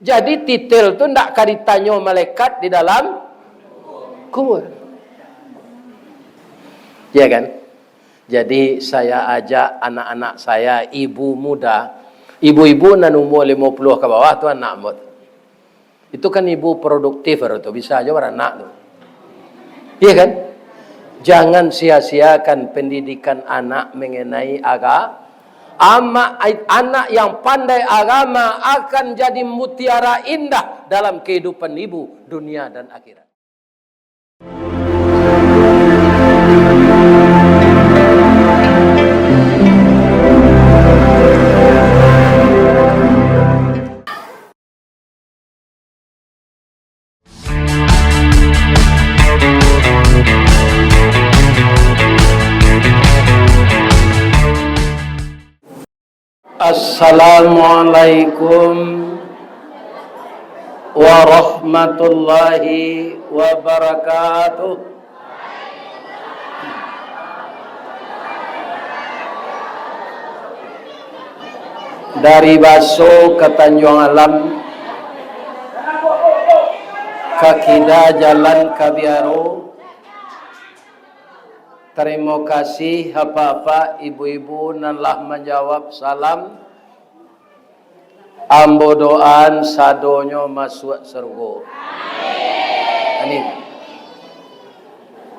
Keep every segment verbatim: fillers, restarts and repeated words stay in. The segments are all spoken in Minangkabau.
Jadi titel tu ndak ka ditanyo malaikat di dalam kubur. Ya kan? Jadi saya ajak anak-anak saya, ibu muda, ibu-ibu nan umur limo puluah ka bawah tu anak ambo tu. Itu kan ibu produktif baru tu, bisa aja baranak tu. Iya kan? Jangan sia-siakan pendidikan anak mengenai aga-, ama-, anak yang pandai agama akan jadi mutiara indah dalam kehidupan ibu, dunia dan akhirat. Assalamualaikum warahmatullahi wabarakatuh. Dari Baso ka Tanjuang Alam, ka kida jalan ka Biaro. Tarimo kasih apak-apak ibu-ibu nan lah manjawab salam. Ambo doaan sadonyo masuak sarugo. Amin.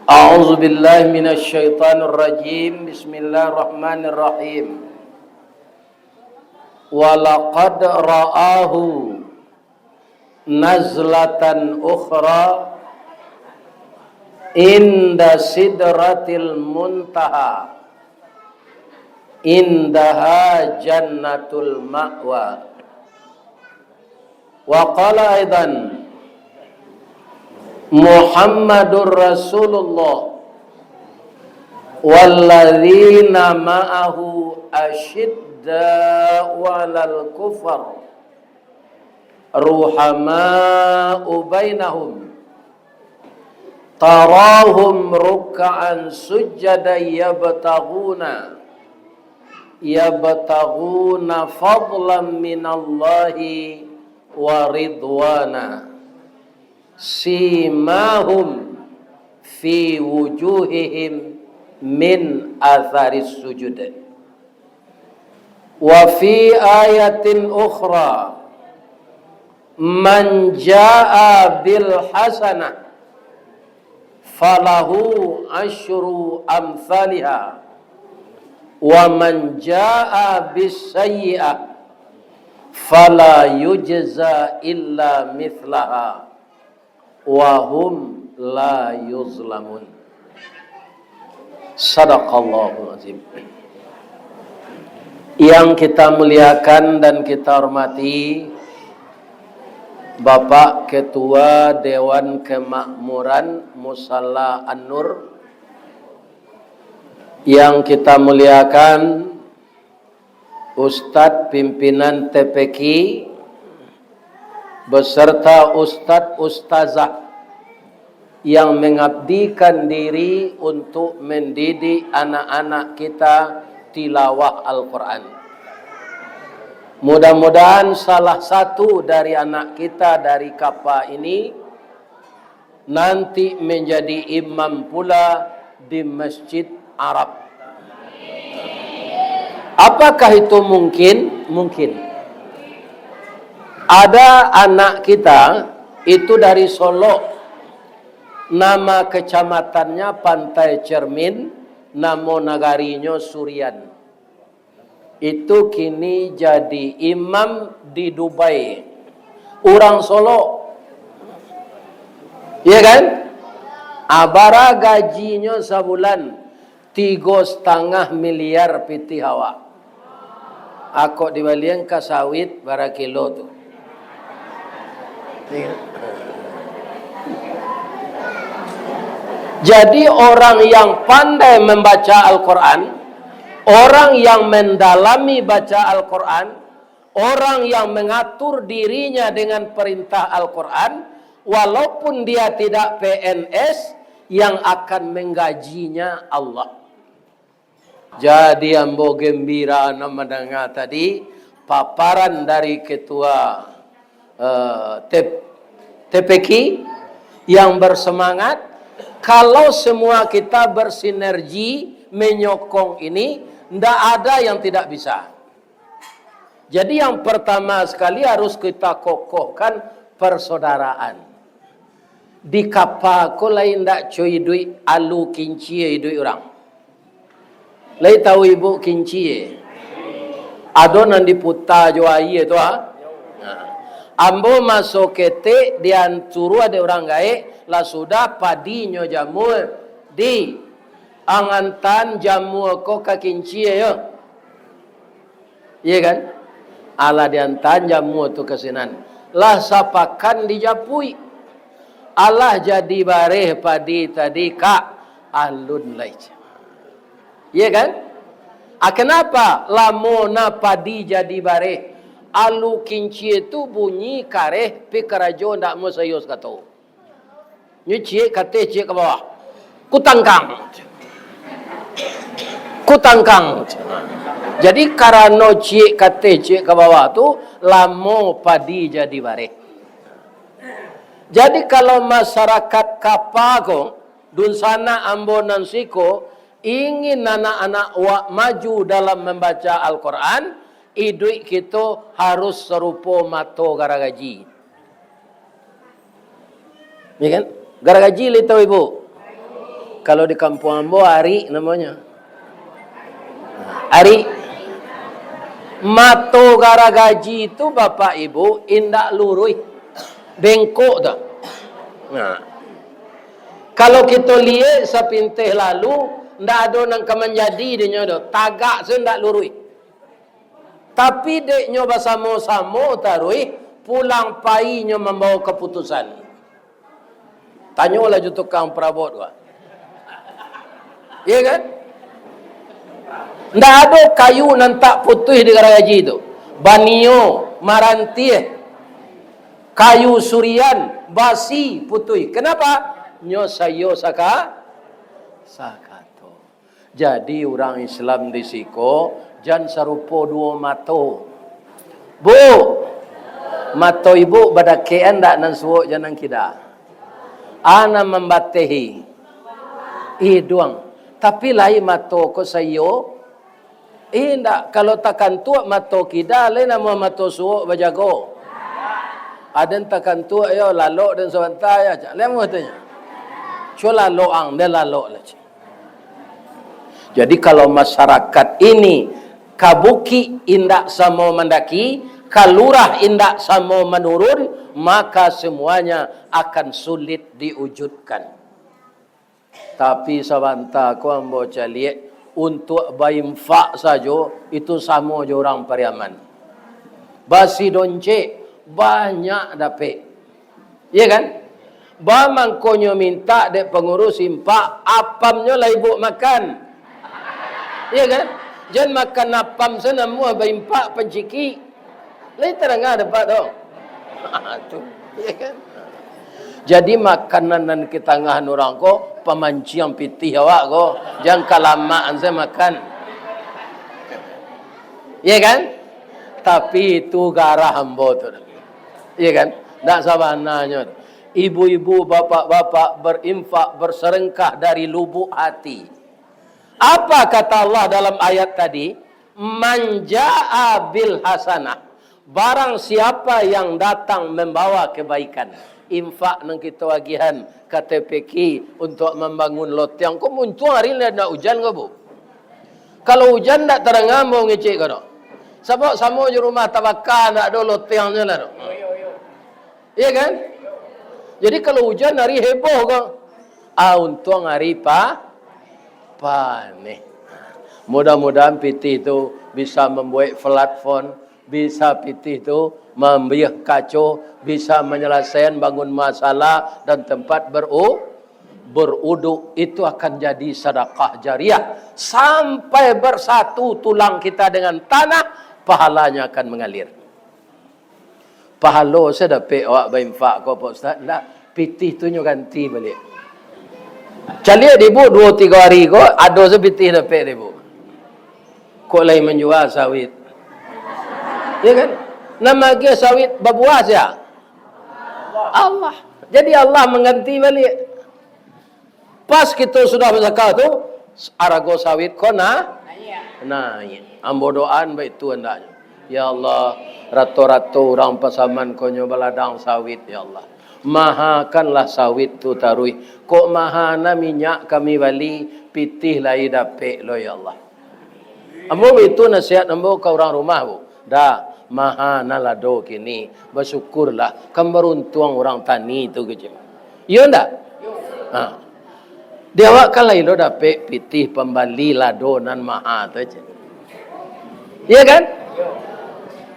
A'udzubillahi minasyaitonirrajim. Bismillahirrahmanirrahim. Walaqad ra'ahu nazlatan ukhra inda sidratil muntaha, indaha jannatul ma'wa. Wa qala aidan, Muhammadur Rasulullah walladzina ma'ahu asyidda'u 'alal kufar, ruhama'u bainahum, tarahum ruk'an sujjadan yabtaghuna, yabtaghuna fadlan minallahi wa ridwana. Simahum fi wujuhihim min atharis sujud. Wa fi ayatin ukhra, man jaa bil hasanah falahu asyru amthaliha, wa man jaa bis sayyi'ah fala yujza illa mithlaha wa hum la yuzlamun. Sadaqallahul azim. Yang kita muliakan dan kita hormati, Bapak Ketua Dewan Kemakmuran Musala An-Nur, yang kita muliakan, Ustadz pimpinan T P Q beserta ustadz ustazah yang mengabdikan diri untuk mendidik anak-anak kita tilawah Al-Quran. Mudah-mudahan salah satu dari anak kita dari Kapa ini nanti menjadi imam pula di Masjid Arab. Apakah itu mungkin? Mungkin. Ada anak kita itu dari Solok, nama kecamatannya Pantai Cermin, namo nagarinyo Surian. Itu kini jadi imam di Dubai. Urang Solok. Iya kan? Abara gajinyo sabulan? Tigo satangah miliar pitih awak. Akok dibalian ka sawit bara kilo tu. Jadi, orang yang pandai membaca Al-Quran, orang yang mendalami baca Al-Quran, orang yang mengatur dirinya dengan perintah Al-Quran, walaupun dia tidak P N S, yang akan menggajinya Allah. Jadi, ambo gembira nak mandanga tadi paparan dari ketua, eh, T-, T P Q yang bersemangat. Kalau semua kita bersinergi menyokong ini, ndak ada yang tidak bisa. Jadi, yang pertama sekali harus kita kokohkan persaudaraan. Di kapa ko lai ndak co iduik alu kincie iduik urang. Lai tahu ibu kincie? Ado nan diputa jo aia tu, ha? Nah. Ambo maso ketek dian-, suruah dek urang gaek, lah sudah padinyo jamua, di angan tan jamua ko ka kincie yo. Iya kan? Alah diantaan jamua tu ka sinan. Lah sapakan dijapuik. Alah jadi bareh padi tadi, Kak. Alun lai. Iya kan? Ah, kenapa? Lamo na padi jadi bareh. Alu kincie tu bunyi kareh, pi karajo ndak mau sayo sakato. Nyo ciek ka ateh, ciek ka bawah. Kutangkang. Kutangkang. Jadi, karano ciek ka ateh, ciek ka bawah tu, lamo padi jadi bareh. Jadi, kalau masyarakat Kapa ko, dunsanak ambo nan siko, ingin anak-anak wak maju dalam mambaca Al-Quran, iduik kito harus sarupo mato garagaji. Ya kan? Garagaji lai tahu ibu? Kalau di kampuang ambo, arik namonyo. Arik. Mato garagaji tu, bapak ibu, indak luruih. Bengkok tu. Nah. Kalau kito liek sapinteh lalu, ndak ado nan ka manjadi dinyo tu. Tagak se ndak luruih. Tapi dek nyo basamo-samo taruih, pulang pai nyo mambawa kaputusan. Tanyolah jo tukang parabot ko. Iya kan? Ndak ado kayu nan tak putuih di garagaji tu. Banio, marantiah, kayu surian, basi, putuih. Kenapa? Nyo sayo saka-, sakato. Jadi, urang Islam di siko, jan sarupo duo mato. Bu, mato ibu badakekan ndak, nan suok jan nan kida? A nan mambatehi iduang. Tapi lai mato ko saiyo? Indak. Kalau takantuak mato kida, lai namuah mato suok bajago. Aden takantuak yo, lalok den sabanta yo, cak lai muah tu nyo. Cubo lalok ang, den lalok lah, cik. Jadi, kalau masyarakat ini ka bukik indak samo mandaki, ka lurah indak samo manurun, maka semuanya akan sulit diwujudkan. Tapi, sabanta ko ambo caliak, untuak bainfak sajo, itu samo jo urang Pariaman. Basi doncek, banyak dapek. Iya kan? Ba mangkonyo mintak dek pangurus infak, apamnyo lah ibu makan. Iya kan? Jan makan apam se namuah bainfak pancikik. Lai tadanga dapek tu. Tu. Iya kan? Jadi makanan nan ka tangahan urang ko, pamanciang pitih awak ko. Jan kalamaan se makan. Iya kan? Tapi itu garah ambo tu. Iya kan? Ndak sabananyo. Ibu-ibu, bapak-bapak berinfak, bersedekah dari lubuk hati. Apa kata Allah dalam ayat tadi? "Man jaa bil hasanah." Barang siapa yang datang membawa kebaikan. Infak nan kito agihan ka T P Q untuak mambangun lotiang. Ko muntuang ari ni ndak ujan ko, Bu? Kalau ujan, ndak tadanga ambo ngecek ko doh. Sabab samo jo rumah tabaka, ndak ado lotiangnyo lah doh. Iya kan? Jadi, kalau ujan, ari heboh ko. Ah, untuang ari pa-, paneh. Mudah-mudahan pitih tu bisa mambuek platform, bisa pitih tu mambiah kaco, bisa manyalasaian bangun masalah dan tempat beru-, beruduk. Itu akan jadi sadakah jariah. Sampai bersatu tulang kita dengan tanah, pahalanya akan mengalir. Pahalo se dapek awak bainfak ko, Pak Ustaz? Ndak, pitih tu nyo ganti baliak. Caliak di ibu, duo tigo ari ko, ado se pitih dapek di ibu. Kok lai manjua sawit? Ya kan? Nan magiah sawit babuah sia? Allah. Jadi Allah mangganti baliak. Pas kito sudah bazaka tu, arago sawit ko na-, naiak. Ambo doaan baitu andaknyo. Ya Allah, rato-rato urang Pasaman ko nyo baladang sawit, ya Allah. Mahakanlah sawit tu taruih. Kok maha na minyak kami bali, pitih lai dapek lo, ya Allah. Ambo baitu nasihat ambo ka urang rumah, Bu. Dah, maha na lado kini, basyukurlah, kan baruntuang urang tani tu, kecek. Iyo ndak? Ha. Di awak kan lai lo dapek pitih pambali lado nan maha tu, kecek. Iyo kan?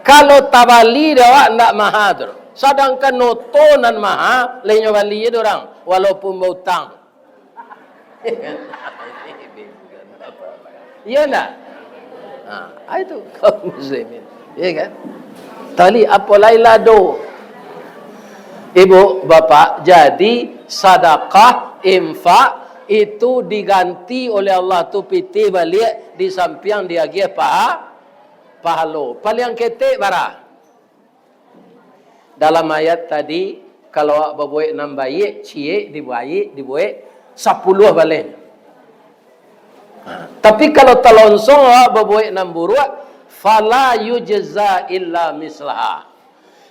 Kalau tabali di awak ndak maha tu. Sadangkan oto nan maha, lai nyo bali je dek urang, walaupun bautang. Iya ndak? Nah, itu kaum muslimin. Iya kan? Tali apo lai lado? Ibu, bapak, jadi sadakah, infak itu diganti oleh Allah tu pitih baliak di sampiang diagiah pa-, pahalo. Paliang ketek bara? Dalam ayat tadi, kalau awak babuek nan baiak, ciek, dibuek, dibuek, sapuluah baleh. Ha, tapi kalau talonsong awak babuek nan buruak, "Fala yujza illa mislaha."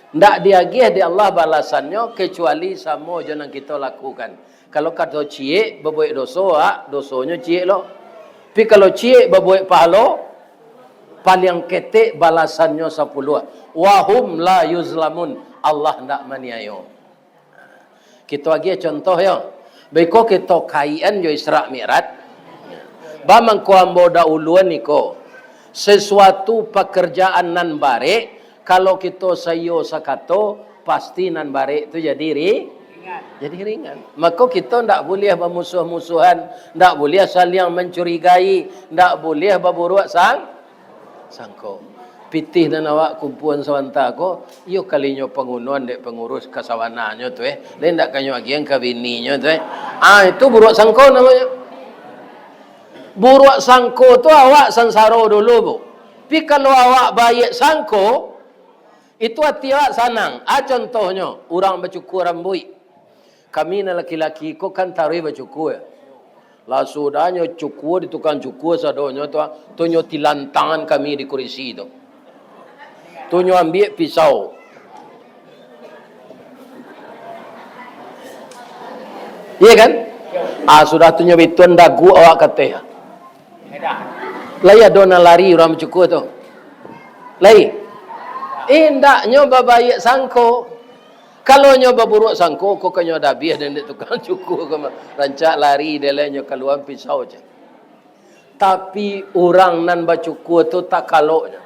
Ndak diagiah dek Allah balasannyo kecuali samo jo nan kito lakukan. Kalau kato ciek babuek doso, awak dosonyo ciek lo. Tapi kalau ciek babuek pahalo, paliang ketek balasannyo sapuluah. "Wa hum la yuzlamun." Allah ndak maniayo. Kito agiah contoh yo. Beko kito kaitan jo Isra Mi'raj. Ba mangko ambo dahuluan niko. Sesuatu pakarjaan nan barek, kalau kito saiyo sakato, pasti nan barek tu jadi ri-, jadi ringan. Mako kito ndak buliah bamusuah-musuahan, ndak buliah saliang mancurigai, ndak buliah baburuak sang-, sangko. Pitih nan awak kumpuan sabanta ko, iyo kalinyo pangunuan dek pangurus kasawananyo tu, eh. Lai ndak kanyo agian ka bininyo tu, eh. Ah, itu buruak sangko namonyo. Buruak sangko tu awak sansaro dulu, Bu. Tapi kalau awak baiak sangko, itu ati awak sanang. Ah, contohnyo, urang bacukua rambuik. Kami nan laki-laki ko kan taruih bacukua. Lah sudahnyo cukua di tukang cukua sadonyo tu, ah, tu nyo tilantangan kami di kurisi tu. Tu nyo ambiak pisau. Iya kan? Ah, sudah tu nyo bituan daguak awak kateh. Lai ado nan lari urang bacukua tu? Lai? Indaknyo babaiak sangko. Kalau nyo baburuak sangko, ko kanyo dabiah den dek tukang cukua ko mah. Rancak lari dek lai nyo kaluan pisau je. Tapi urang nan bacukua tu takaloknyo.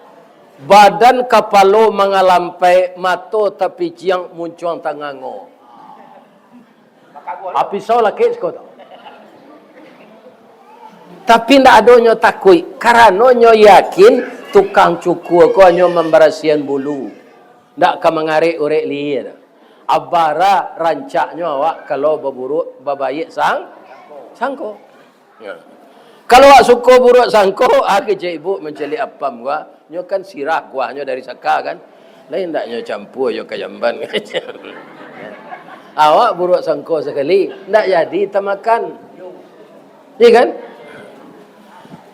Badan kapalo mangalampai, mato tapiciang, muncuang tangango. Ah, pisau lakek siko tu. Tapi ndak ado nyo takuik, karano nyo yakin tukang cukua ko hanyo mambarasiahan bulu. Ndak ka mangarek urek lihia. Abara rancaknyo awak kalau baburuak, babaiak sang-, sangko. Nah. Kalau awak suko buruak sangko, ah, kecek ibu mancaliak apam gua, nyo kan sirah kuahnyo dari saka kan. Lai ndak nyo campua jo ka jamban. Awak buruak sangko sakali, ndak jadi tamakan. Iya kan?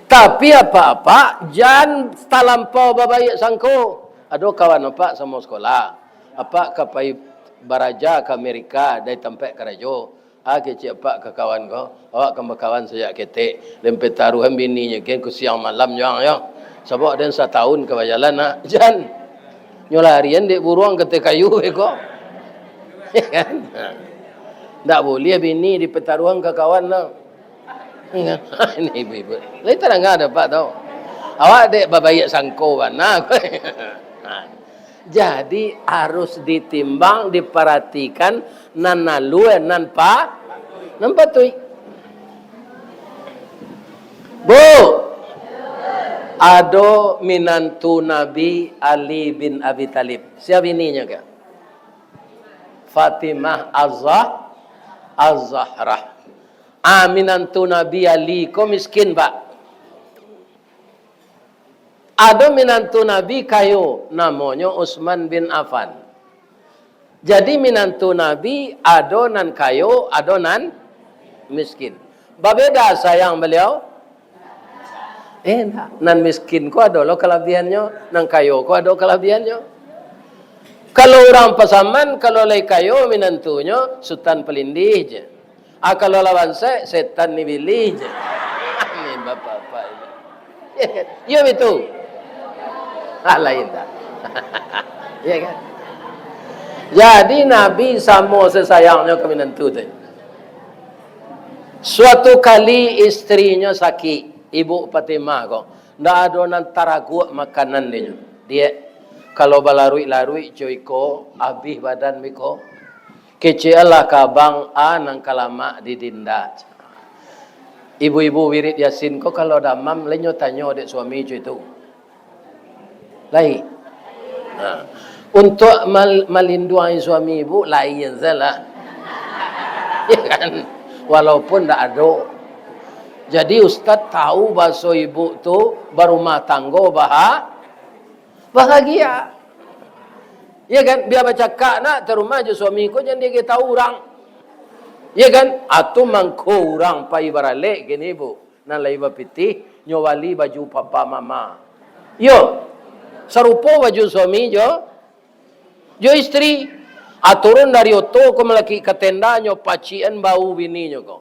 Tapi apak-apak, jan talampau babaiak sangko. Ado kawan apak samo sakolah. Apak ka pai baraja ka Amerika dari tampek karajo. Ah, kecek apak ka kawan ko, awak kan bakawan sajak ketek. Den pataruahan bininyo ken ko siang malam juo, yo. Sabab den satahun ka bajalan, nak. Jan. Nyo larian dek buruang ka ateh kayu beko. Kan? Ndak buliah bini dipataruahan ka kawan, nah. Ini ibu-ibu. Lai tadanga dek apak tu. Awak dek babaiak sangko bana. Jadi, harus ditimbang, diparatikan, nan alua, nan pa-, nan patuik. Bu, ado minantu Nabi Ali bin Abi Thalib. Sia bininyo ka? Fatimah Az-Zah-, Az-Zahrah. Ah, minantu Nabi Ali ko miskin, Pak. Ado minantu Nabi kayo, namonyo Utsman bin Affan. Jadi, minantu Nabi, ado nan kayo, ado nan miskin. Babeda sayang baliau? Eh, indak. Nan miskin ko ado lo kalabihannyo, nan kayo ko ado kalabihannyo. Kalau urang Pasaman, kalau lai kayo minantunyo, sutan palindih je. Ah, kalau lah bansaik, setan ni bilih je. Ni bapak-bapak ini. Iyo, bitu. Ah, lain dah. Iyo kan? Jadi, Nabi samo sasayangnyo ka minantu tu. Suatu kali, istrinyo sakik, Ibu Fatimah ko. Ndak ado nan taraguak makanan dinyo. Diak, kalau balaruik-laruik co iko, abih badan biko. Keceklah ka abang, a nan ka lamak di dinda. Ibu-ibu wirid Yasin ko kalau damam, lai nyo tanyo dek suami co itu. Lai. Ha. Untuak mal-, malinduangi suami ibu, lain salah. Ya kan? Walaupun ndak ado. Jadi, ustaz tahu bahaso ibu tu barumah tanggo baha-, bahagia. Ya kan? Bia bacakak nak, tarumah jo suami ko, jan diagiah tahu urang. Ya kan? Atu mangko urang pai baralek kini, Bu. Nan lai bapitih, nyo bali baju papa mama. Yo. Sarupo baju suami jo, jo istri. A turun dari oto ko malakik ka tenda, nyo pacikan bau bininyo ko.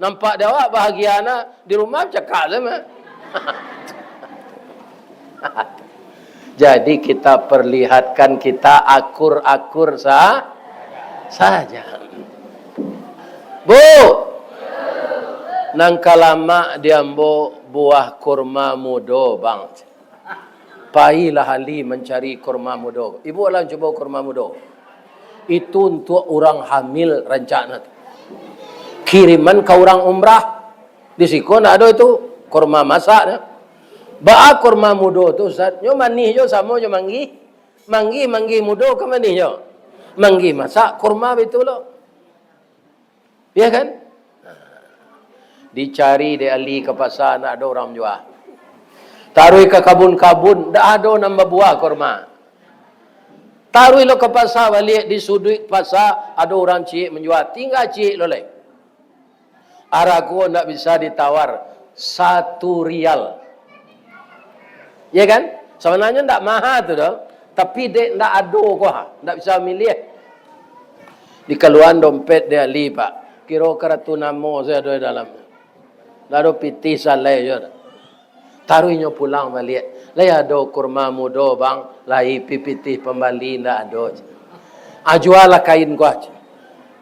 Nampak dek awak bahagia nak, di rumah bacakak sajo mah. Jadi, kita perlihatkan kita akur-akur sa-, saja. Bu, nan ka lamak di ambo buah kurma mudo, Bang. Pailah Ali mancari kurma mudo. Ibu alah cubo kurma mudo. Itu untuak urang hamil rancaknyo tu. Kiriman ka urang umrah. Di siko ndak ado itu kurma masak nyo. Baa kurma mudo tu, Ustaz? Nyo manih jo, samo jo manggih. Manggih, manggih mudo ka manih nyo. Manggih masak kurma bitu lo. Ya kan? Dicari dek Ali ka pasa, ndak ado urang manjua. Taruih ka kabun-kabun, ndak ado nan babuah kurma. Taruih lo ka pasa baliak, di suduik pasa ado urang ciek manjua, tingga ciek lo lai. Arago ndak bisa ditawar, satu rial. Ya kan? Sabananyo ndak maha tu doh, tapi dek ndak ado ko ha, ndak bisa miliah. Dikaluaan dompet dek Ali, Pak. Kiro karatu namo sajo ado di dalam. Ndak ado pitih salai jo. Taruih nyo pulang baliak. Lai ado kurma mudo, Bang? Lai, pi pitih pambali ndak ado. Ah, jualah kain ko, ah.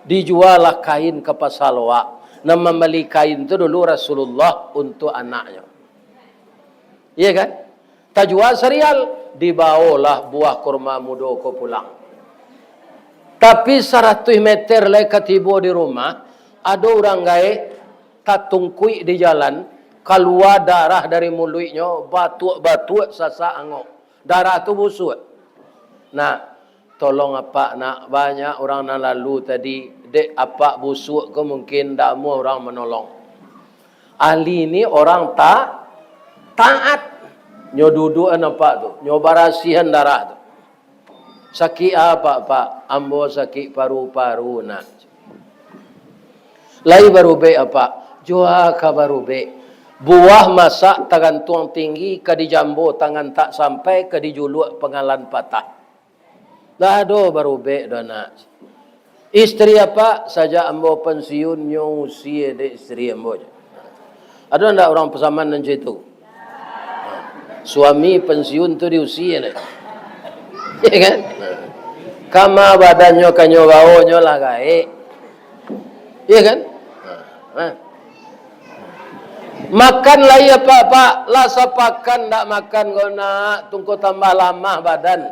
Dijualah kain ka pasa Loak. Nan mambali kain tu dulu Rasulullah untuak anaknyo. Iya kan? Tajua sarial, dibawolah buah kurma mudo ko pulang. Tapi saratuih meter lai ka tibo di rumah, ado urang gaek tatungkuik di jalan, kalua darah dari muluiknyo, batuak-batuak sasak angok. Darah tu busuak. Nah, tolong apak nak, banyak urang nan lalu tadi, dek apak busuak ko mungkin ndak amuah urang manolong. Ali ni orang ta-, taat. Nyo duduakan apak tu, nyo barasiahan darah tu. Sakik apak, Pak? Ambo sakik paru-paru, nak. Lai barubek apak? Jua ka barubek. Buah masak tagantuang tinggi, ka dijambo tangan tak sampai, ka dijuluak pangalan patah. Ndak ado barubek doh, nak. Istri apak? Sajak ambo pensiun, nyo usie dek istri ambo. Ado ndak urang Pasaman nan cak itu? Suami pensiun tu diusie dek. Ya kan? Kama badannyo ka nyo bawo, nyo lah gaek. Ya kan? Nah. Makan lai apak, Pak? Lah sapakan ndak makan ko, nak, tungko tambah lamah badan.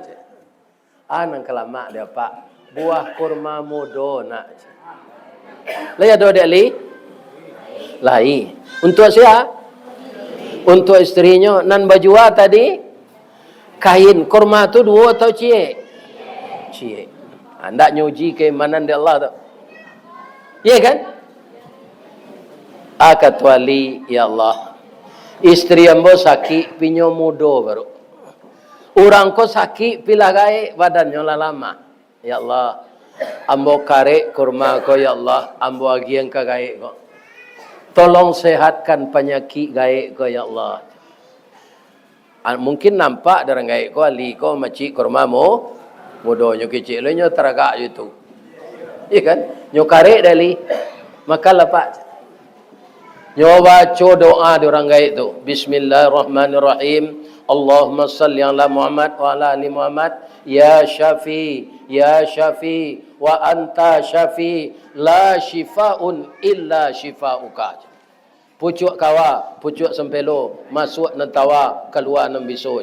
Ah, nan ka lamak dek apak, buah kurma mudo, nak. Lai ado dek Ali? Lai. Untuak sia? Untuak istrinyo. Nan bajua tadi, kain. Kurma tu duo atau ciek? Ciek. Ah, ndak nyo uji keimanan dek Allah tu. Iya kan? Ah, kato Ali, "Ya Allah, istri ambo sakik, pi nyo mudo baru. Urang ko sakik, pi lah gaek, badannyo lah lamah. Ya Allah, Ambo karek kurma ko, ya Allah, ambo agiah ka gaek ko. Tolong sehatkan panyakik gaek ko, ya Allah. Ah, mungkin nampak di urang gaek ko, Ali ko macik kurma mo, mudo nyo kecek lo, nyo taragak jo tu. Iya kan? Nyo karek dek Ali. Makanlah, Pak. Nyo baco doa di urang gaek tu. Bismillahirrahmanirrahim. Allahumma salli ala Muhammad wa ala ali Muhammad. Ya Syafi, ya Syafi, wa anta Syafi, la syifaun illa syifauka. Pucuak kawa, pucuak sampelo, masuak nan tawa, kalua nan biso.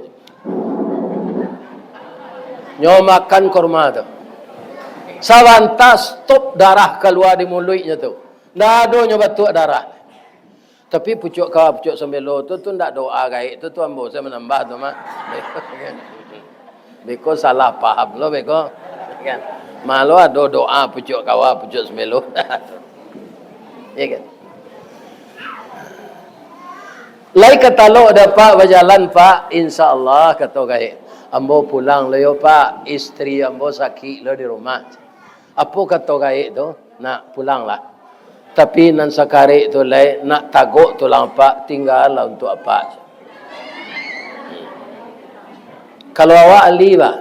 Nyo makan kurma tu. Sabanta stop darah kalua di muluiknyo tu. Ndak ado nyo batuak darah. Tapi pucuak kawa, pucuak sampelo tu, tu ndak doa gaek tu, tu ambo sajo manambah tu mah. Beko salah paham lo beko. Kan? Malo ado doa pucuak kawa, pucuak sampelo. Ya kan? Lai ka talok dah, Pak, bajalan, Pak. Insya Allah, kato gaek. Ambo pulang lo yo, Pak. Istri ambo sakik lo di rumah. Apo kato gaek tu? Nak, pulanglah. Tapi nan sakarek tu lai, nak tagok tulang apak, tinggalah untuak apak. Kalau awak Ali, bah?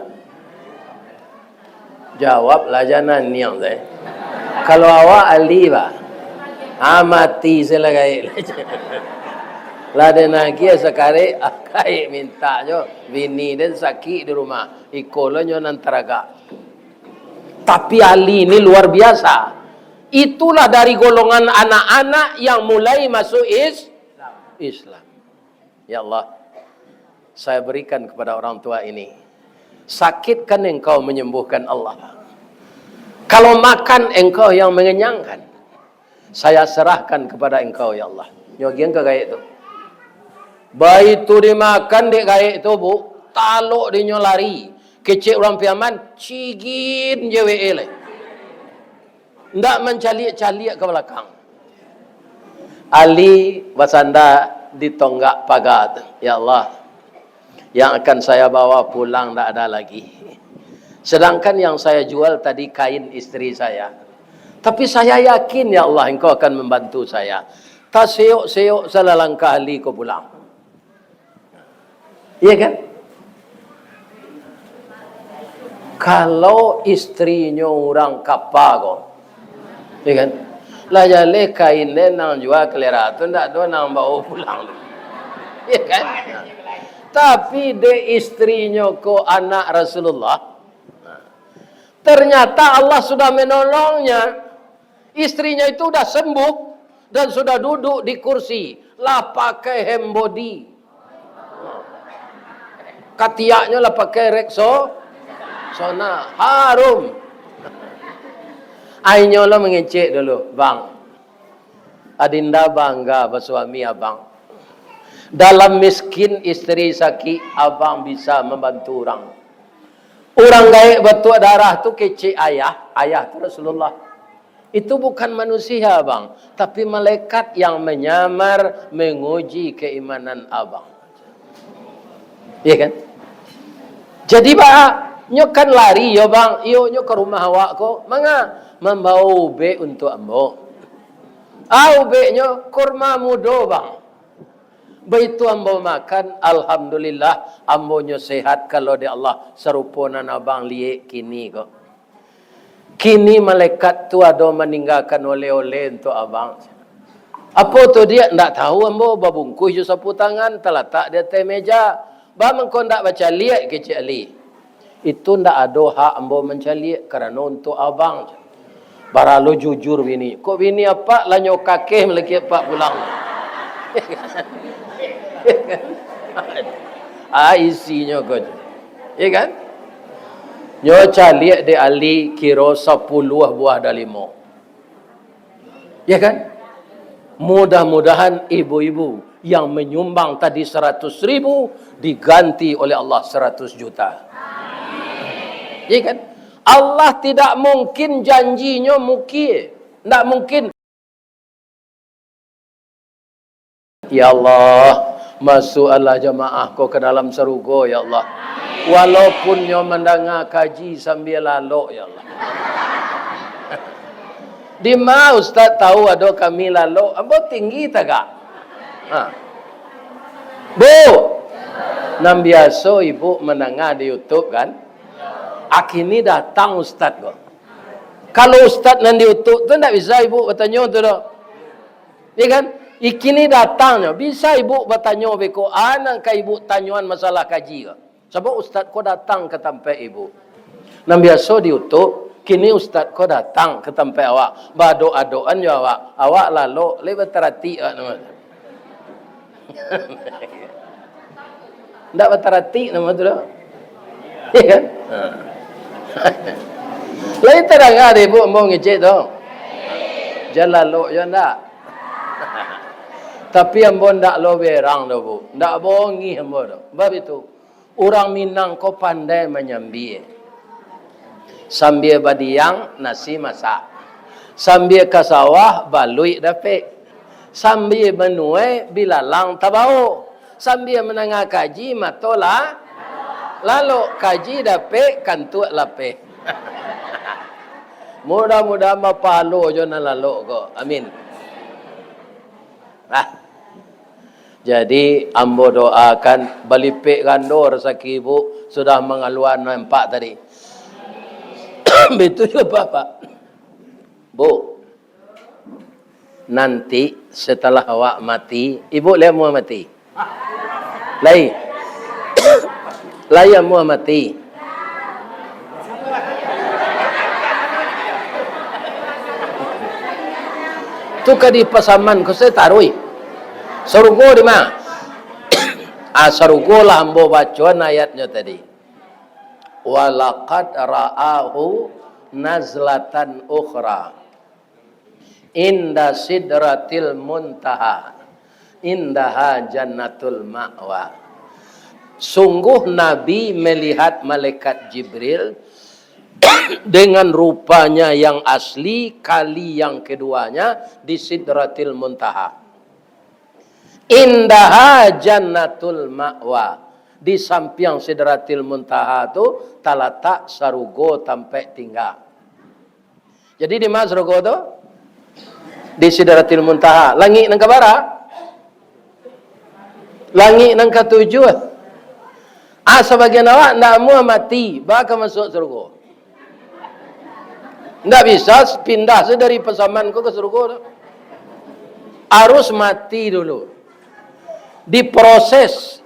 Jawablah, jangan niang, deh. Kalau awak Ali, bah? Ah, mati se lah gaek. Lah den agiah sakarek, gaek mintak jo. Bini den sakik di rumah. Iko lo nyo nan taragak. Tapi Ali ni luar biasa. Itulah dari golongan anak-anak yang mulai masuk is-, Islam. Ya Allah, saya berikan kepada orang tua ini. Sakitkan Engkau menyembuhkan, Allah. Kalau makan, Engkau yang mengenyangkan. Saya serahkan kepada Engkau, ya Allah. Nyo agiah ka gaek tu. Baitu dimakan dek gaek tu, Bu. Talok dinyo lari. Kecek urang Piaman, cigin je we lai. Ndak mancaliak-caliak ka balakang. Ali basanda di tonggak paga tu. Ya Allah, yang akan saya bawa pulang ndak ada lagi. Sedangkan yang saya jual tadi kain istri saya. Tapi saya yakin, ya Allah, Engkau akan membantu saya. Taseyok-seyok salah langkah Ali ko pulang. Iya kan? Kalau istrinyo urang kapa ko, iya kan? Lah jaleh kain den nan jua kalera tu, ndak ado nan bawa pulang tu. Iya kan? Tapi dek istrinyo ko anak Rasulullah, ternyata Allah sudah menolongnya. Istrinya itu udah sembuh dan sudah duduk di kursi, lah pakai hand body. Katiaknyo lah pakai Rexo-, sona, harum. Ainyo lah mangecek dulu, "Bang, Adinda bangga basuami abang. Dalam miskin istri sakik, abang bisa mambantu urang." Urang gaek batuak darah tu kecek ayah, ayah tu Rasulullah. Itu bukan manusia, Bang, tapi malaikat yang menyamar menguji keimanan abang. Iya kan? Jadi, ba, nyo kan lari yo, Bang, iyo nyo ka rumah awak ko. Manga? Mambawa ubek untuak ambo. Ah, ubeknyo kurma mudo, Bang. Baitu ambo makan, alhamdulillah, ambo nyo sehat kalau dek Allah, sarupo nan abang liek kini ko. Kini malaikat tu ado maninggakan oleh-oleh untuak abang. Apo tu, Diak? Ndak tahu ambo, babungkuih jo sapu tangan, talatak di ateh meja. Ba mangko ndak bacaliak, kecek Ali. Itu ndak ado hak ambo mancaliak, karano untuak abang. Bara lo jujur bini. Kok bini apak lah nyo kakeh malaki apak pulang. Ah, isinyo ko. Iya kan? Nyo caliak dek Ali kiro sapuluah buah dalimo. Ya kan? Mudah-mudahan ibu-ibu yang menyumbang tadi seratus ribu diganti oleh Allah seratus juta. Ya kan? Allah tidak mungkin janji-Nyo mukir. Ndak mungkin. Ya Allah, masuakkanlah jamaah ko ka dalam sarugo, ya Allah. Walaupun nyo mandanga kaji sambia lalok, ya Allah. Dima ustaz tahu ado kami lalok? Ambo tinggi tagak. Ha. Bu, nan biaso ibu mandanga di YouTube kan? Akini datang ustaz ko. Kalau ustaz nan di YouTube tu ndak bisa ibu batanyo tu doh. Ya kan? Ikini datangnyo, bisa ibu batanyo beko, a nan ka ibu tanyoan masalah kaji ko. Sabab ustaz ko datang ka tampek ibu. Nan biaso di YouTube, kini ustaz ko datang ka tampek awak. Baadok-adokan jo awak. Awak lalok, lai bataratik awak namo tu. Ndak bataratik namo tu doh. Iya kan? Ha. Lai tadanga dek ibu ambo ngecek tu. Jan lalok jo ndak. Tapi ambo ndak lo berang doh, Bu. Ndak bongih ambo doh. Bab itu. Urang Minang ko pandai manyambia. Sambia badiang, nasi masak. Sambia ka sawah, baluik dapek. Sambia manuai, bilalang tabao. Sambia mandanga kaji, mato la-, lalok. Kaji dapek, kantuak lapeh. Mudah-mudahan bapahalo jo nan lalok ko. Amin. Nah. Jadi, ambo doakan balipek gando rasaki ibu sudah mangalua nan empat tadi. Begitu juga Bapak. Bu, nanti setelah awak mati, ibu lai amuah mati? Lai. Lai amuah mati? Tu ka dipasaman ko se taruih. Sarugo di ma? Ah, sarugo lah ambo bacoan ayatnyo tadi. Walaqad ra'ahu nazlatan ukhra inda sidratil muntaha, indaha jannatul ma'wa. Sungguh Nabi melihat malaikat Jibril dengan rupanya yang asli kali yang keduanya di Sidratil Muntaha. Indaha jannatul ma'wa. Di sampiang Sidratil Muntaha tu talatak sarugo tampek tingga. Jadi di ma sarugo tu? Di Sidratil Muntaha. Langik nan kabara? Langik nan katujuah. Ah, sabagian awak ndak amuah mati, baa ka masuak sarugo. Ndak bisa pindah se dari pasaman ko ka sarugo tu. Harus mati dulu. Diproses.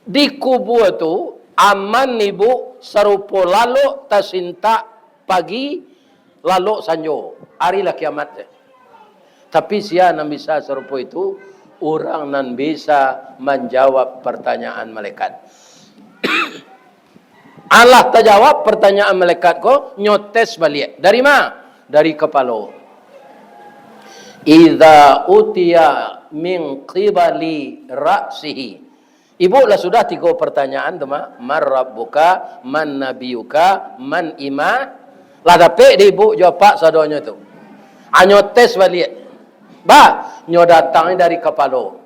Di kubua tu, aman ibu sarupo lalok tasintak pagi, lalok sanjo, ari lah kiamat se. Tapi sia nan bisa sarupo itu, urang nan bisa manjawab partanyaan malaikat. Alah tajawab partanyaan malaikat ko, nyo tes baliak. Dari ma? Dari kapalo. Idza utiya min qibali ra'sihi. Ibu lah sudah tigo partanyaan tu mah, "Man rabbuka, man nabiyuka, man ima." Lah dapek di ibu jo apak sadonyo tu. Anyo tes baliak. Bah, nyo datang dari kapalo.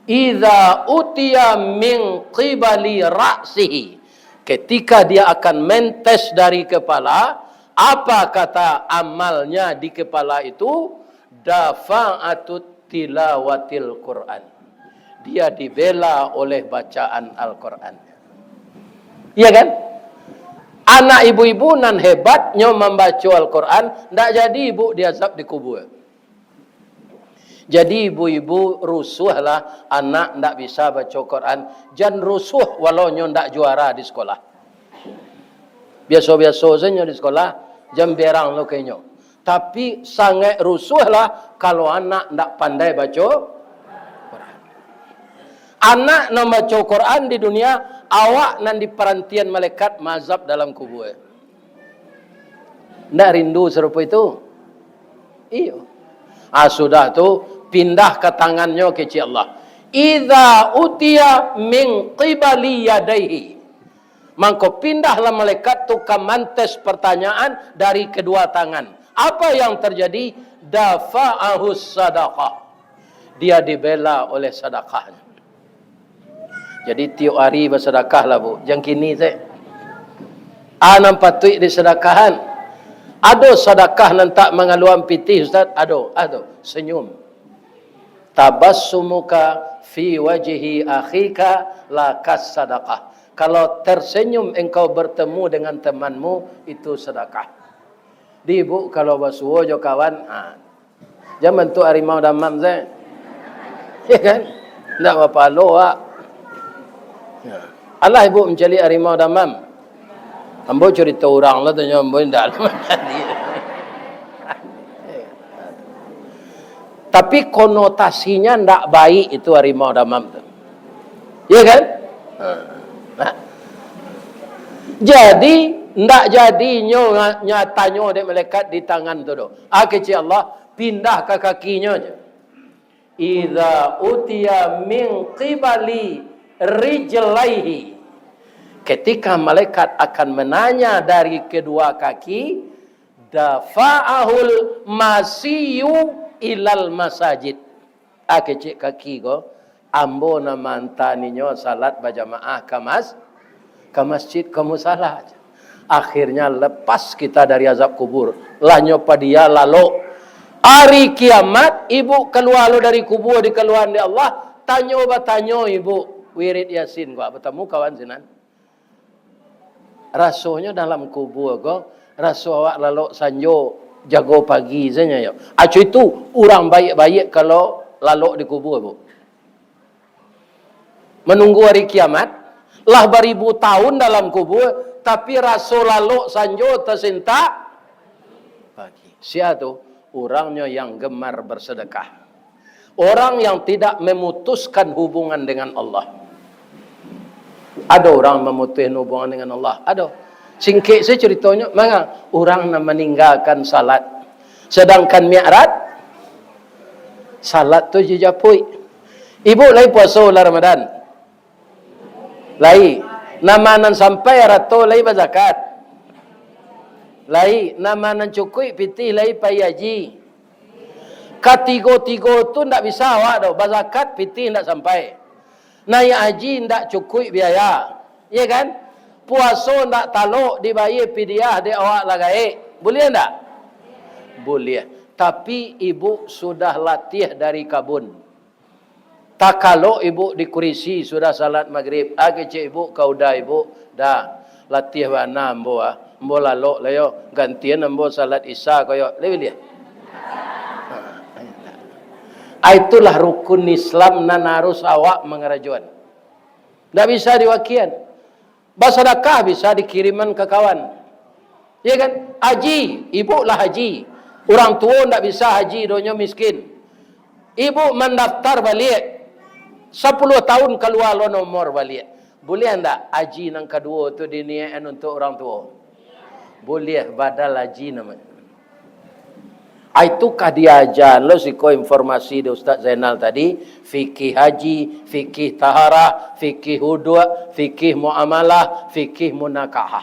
Idza utiya min qibali ra'sihi. Ketika dia akan mentes dari kepala, apa kata amalnya di kepala itu? Dafa'atut tilawatil Quran. Dia dibela oleh bacaan Al-Quran. Iya kan? Anak ibu-ibu nan hebatnyo mambaco Al-Quran, ndak jadi ibu diazab di kubua. Jadi ibu-ibu rusuahlah anak ndak bisa baco Quran, jan rusuah walau nyo ndak juara di sekolah. Biaso-biaso sajo di sekolah, jan berang lo ka inyo. Tapi sangaik rusuahlah kalau anak ndak pandai baco Quran. Anak nan baco Quran di dunia, awak nan di parantian malaikat maazab dalam kubua. Ndak rindu sarupo itu? Iyo. Ah, sudah tu, pindah ka tangannyo kecek Allah. Idza utiya min qibali yadaihi. Mangko pindahlah malaikat tu ka mantes pertanyaan dari kedua tangan. Apa yang terjadi? Dafa'ahus sadaqah. Dia dibela oleh sadakahnya. Jadi, tiok ari basadakahlah, Bu. Jan kini se. A nan patuik disadakahan. Ado sadakah nan tak mangaluan pitih, Ustaz? Ado, ado. Senyum. Tabassumuka fi wajhi akhika lakas sadakah. Kalau tersenyum engkau bertemu dengan temanmu, itu sedekah. Di ibu kalau basuo jo kawan, ha. Jan bantuak harimau damam se. Ya kan? Ndak bapalo, wak. Ya. Alah ibu mancaliak harimau damam. Ambo curito urang lah, tanyo ambo indak lah mancaliak. Tapi konotasinyo ndak baik itu harimau damam tu. Ya kan? Ha. Nah. Jadi, ndak jadi nyo nga-, nyatanyo dek malaikat di tangan tu doh. Ah, kecek Allah, pindah ka kakinyo je. Idza utiya min qibali rijlaihi. Ketika malaikat akan menanya dari kedua kaki, dafa'ahul masiyu ilal masajid. Ah, kecek kaki ko, ambo nan maanta ninyo salat bajamaah ka mas-, ka masjid, ka musala. Akhirnya lepas kita dari azab kubur. Lah nyo padia lalok. Ari kiamat, ibu kalua lo dari kubur dikaluaan dek Allah, tanyo batanyo ibu, wirid Yasin ko, batamu kawan sinan. Rasonyo dalam kubua ko, raso awak lalok sanjo, jago pagi sajo yo. Aco itu, urang baiak-baiak kalau lalok di kubua, Bu. Manunggu ari kiamat, lah baribu tahun dalam kubua, tapi raso lalok sanjo tasintak pagi. Sia tu? Urangnyo yang gemar bersedekah. Orang yang tidak memutuskan hubungan dengan Allah. Ado urang mamutuih hubungan dengan Allah? Ado. Singkek sajo caritonyo, manga? Urang nan maninggakan salat. Sadangkan mi'rad, salat tu dijapuik. Ibu lai puaso bulan Ramadan? Lai. Nan ma nan sampai arato lai bazakat? Lai. Nan ma nan cukuik pitih lai pai haji? Katigo-tigo tu ndak bisa awak doh, bazakat pitih ndak sampai. Naiak haji ndak cukuik biaya, iya kan? Puaso ndak talok dibayia pidiah dek awak lah gaek. Buliah ndak? Buliah. Tapi ibu sudah latiah dari kabun. Takalok ibu di kurisi sudah salat magrib, ah, kecek ibu ka uda ibu, "Dah, latiah bana ambo, ah. Ambo lalok lah yo, gantian ambo salat isya ko yo." Lai buliah? Ah, itulah rukun Islam nan harus awak mangarajoan. Ndak bisa diwakian. Basadakah bisa dikiriman ka kawan. Iya kan? Haji, ibu lah haji. Urang tuo ndak bisa haji, donyo miskin. Ibu mandaftar baliak. Sapuluah tahun kalua lo nomor baliak. Buliah ndak haji nan kaduo tu diniakan untuak urang tuo? Buliah, badal haji namonyo. Ai, tu ka diaja lo siko informasi di Ustaz Zainal tadi, fikih haji, fikih taharah, fikih wuduk, fikih muamalah, fikih munakahah.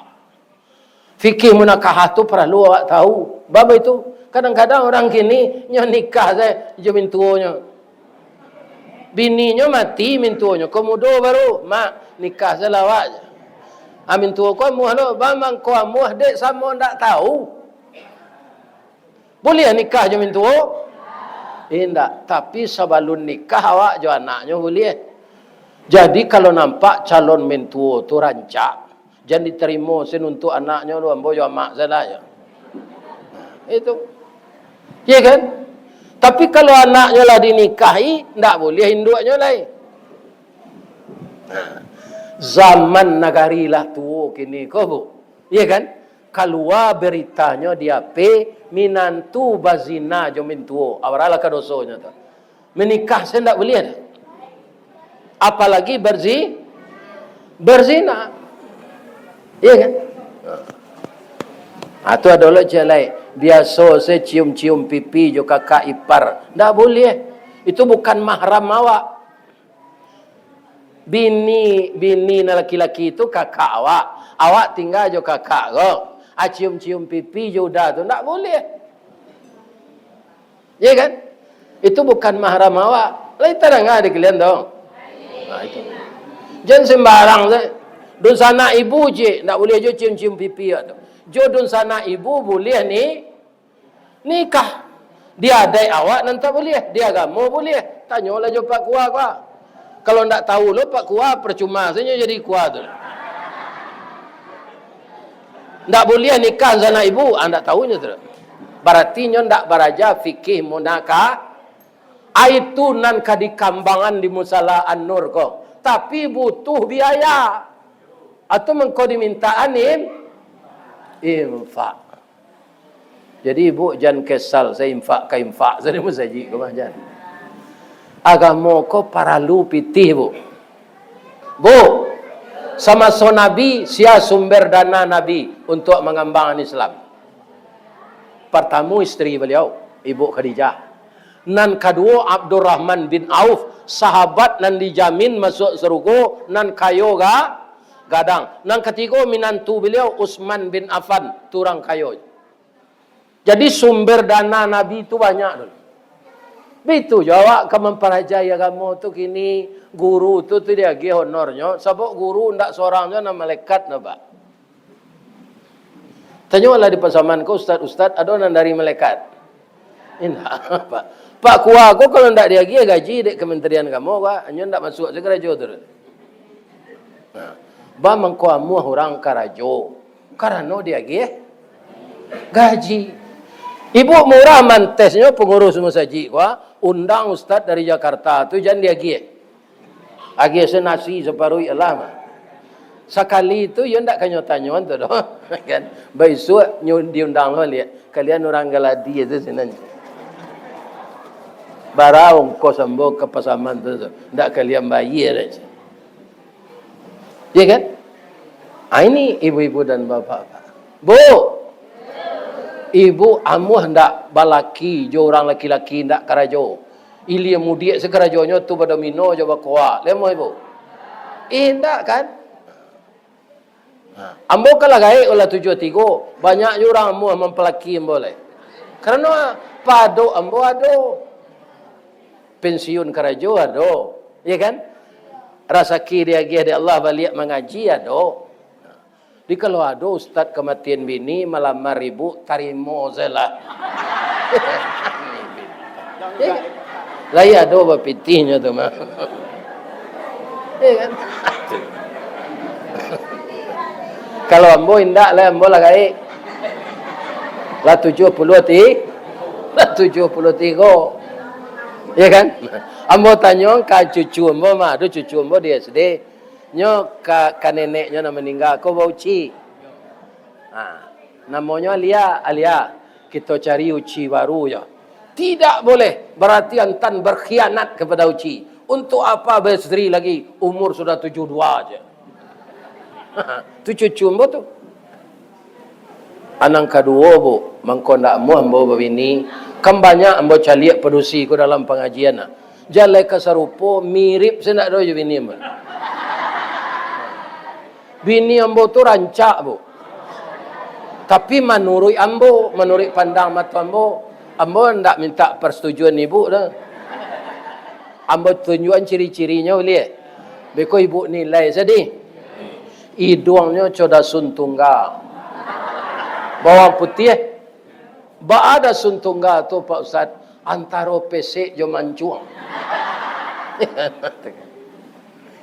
Fikih munakahah tu paralu awak tahu. Bab itu, kadang-kadang urang kini nyo nikah sajo jo mintuonyo. Bininyo mati mintuonyo, ko mudo baru, "Mak, nikah sajo lah awak." Ah, mintuo ko amuah lo, "Baa mangko amuah, dek samo ndak tahu." Buliah nikah jo mintuo? Indak. Tapi sabalun nikah awak jo anaknyo buliah. Jadi kalau nampak calon mintuo tu rancak, jan ditarimo sen untuak anaknyo tu, ambo jo amak sajo lah yo. Nah, itu. Iya kan? Tapi kalau anaknyo lah dinikahi, ndak buliah induaknyo lai. Nah, zaman nagari lah tuo kini ko, Bu. Iya kan? Kalua beritanyo di H P, minantu bazina jo mintuo. Abaralah ka dosonyo tu. Menikah sajo ndak buliah doh. Apalagi berzi-, berzina. Iya kan? Ah, tu ado lo ciek lai. Biaso sajo cium-cium pipi jo kakak ipar. Ndak buliah. Itu bukan mahram awak. Bini, bini nan laki-laki tu kakak awak. Awak tingga jo kakak ko. Ah, cium-cium pipi jo uda tu ndak buliah. Iya kan? Itu bukan mahram awak. Lai tadanga di kalian tu? Nah, itu. Jan sembarang sajo. Dunsanak ibu ciek, ndak buliah juo cium-cium pipi awak tu. Jo dunsanak ibu buliah ni, nikah. Di adaik awak nan tak buliah, di agamo buliah. Tanyolah jo Pak Kua, Kua. Kalau ndak tahu lo Pak Kua, percuma sajo jadi Kua tu. Ndak buliah nikah sanak ibu, ah, ndak tahu nyo tu. Barati nyo ndak baraja fikih munakah. Ai tu nan ka dikambangan di Musala An-Nur ko. Tapi butuh biaya. Atau mangko dimintaan im-, infak. Jadi, Buk, jan kesal, sa infak ka infak, sa di masajik ko mah, jan. Agamo ko paralu pitih, Buk. Buk, samaso Nabi, sia sumber dana Nabi untuak mangambangan Islam? Partamo, isteri baliau, Ibu Khadijah. Nan kaduo, Abdurrahman bin Auf, sahabat nan dijamin masuak sarugo, nan kayo ga-, gadang. Nan katigo, minantu baliau, Utsman bin Affan, tu urang kayo. Jadi, sumber dana Nabi tu banyak tu. Bitu jo awak ka mamparajai agamo tu kini, guru tu, tu diagiah honornyo, sabab guru ndak sorang jo nan malaikat nyo, Pak. Tanyolah di Pasaman ko, ustad-ustad, ado nan dari malaikat? Indak, Pak. Pak Kua ko kalau ndak diagiah gaji dek Kementerian Agamo, Pak, inyo ndak masuak se karajo tu. Nah, ba mangko amuah urang karajo, karano diagiah gaji. Ibu murah mantesnyo pangurus masajik ko, ah, undang ustad dari Jakarta tu jan diagiah. Agiah se nasi saparuik lah mah. Sakali tu, iyo ndak ka nyo tanyoan tu doh. Kan? Baisuak nyo diundang lo liak. Kalian urang Galadi tu sinan. Bara ongkos ambo ka Pasaman tu, tu. Ndak kalian bayia doh. Ya kan? Ah, ini ibu-ibu dan bapak-bapak. Bu, ibu amuah ndak balaki jo urang laki-laki ndak karajo? Ilia mudiak se karajonyo tu badomino jo bakoa. Lai amuah ibu? Indak kan? Ha. Ambo kan lah gaek, lah tujuah tigo. Banyak jo urang amuah mampalaki ambo lai. Karano padok ambo ado. Pensiun karajo ado. Ya kan? Rasaki diagiah dek Allah baliak mangaji ado. Jadi, kalau ado ustad kamatian bini malamar ibu, tarimo sajolah. Eh, lai ado bapitihnyo tu mah. Ya kan? Kalau ambo indak lah, ambo lah gaek. Lah tujuah puluah ti-, lah tujuah puluah tigo. Ya kan? Ambo tanyo ka cucu ambo mah, ado cucu ambo di S D. Nyo ka, ka neneknyo nan maningga ko bauci. Ha, namonyo Alia, Alia, kito cari uci baru jo. Tidak boleh, berarti antan berkhianat kepada uci. Untuk apa beristeri lagi, umur sudah tujuh dua je. Tu cucu ambo tu. Anang kaduo, Bu, mangko ndak amuah ambo babini, kan banyak ambo caliak padusi ko dalam pangajian, nah. Jalai ka sarupo, mirip se ndak doh jo bini ambo. Bini ambo tu rancak, Bu. Tapi manuruik ambo, manuruik pandang mato ambo, ambo ndak mintak persetujuan ibu doh. Ambo tunjuakan ciri-cirinyo, buliah? Beko ibu nilai sadih. Iduangnyo co dasun tungga. Bawang putiah. Baa dasun tungga tu, Pak Ustaz? Antaro pesek jo mancuang.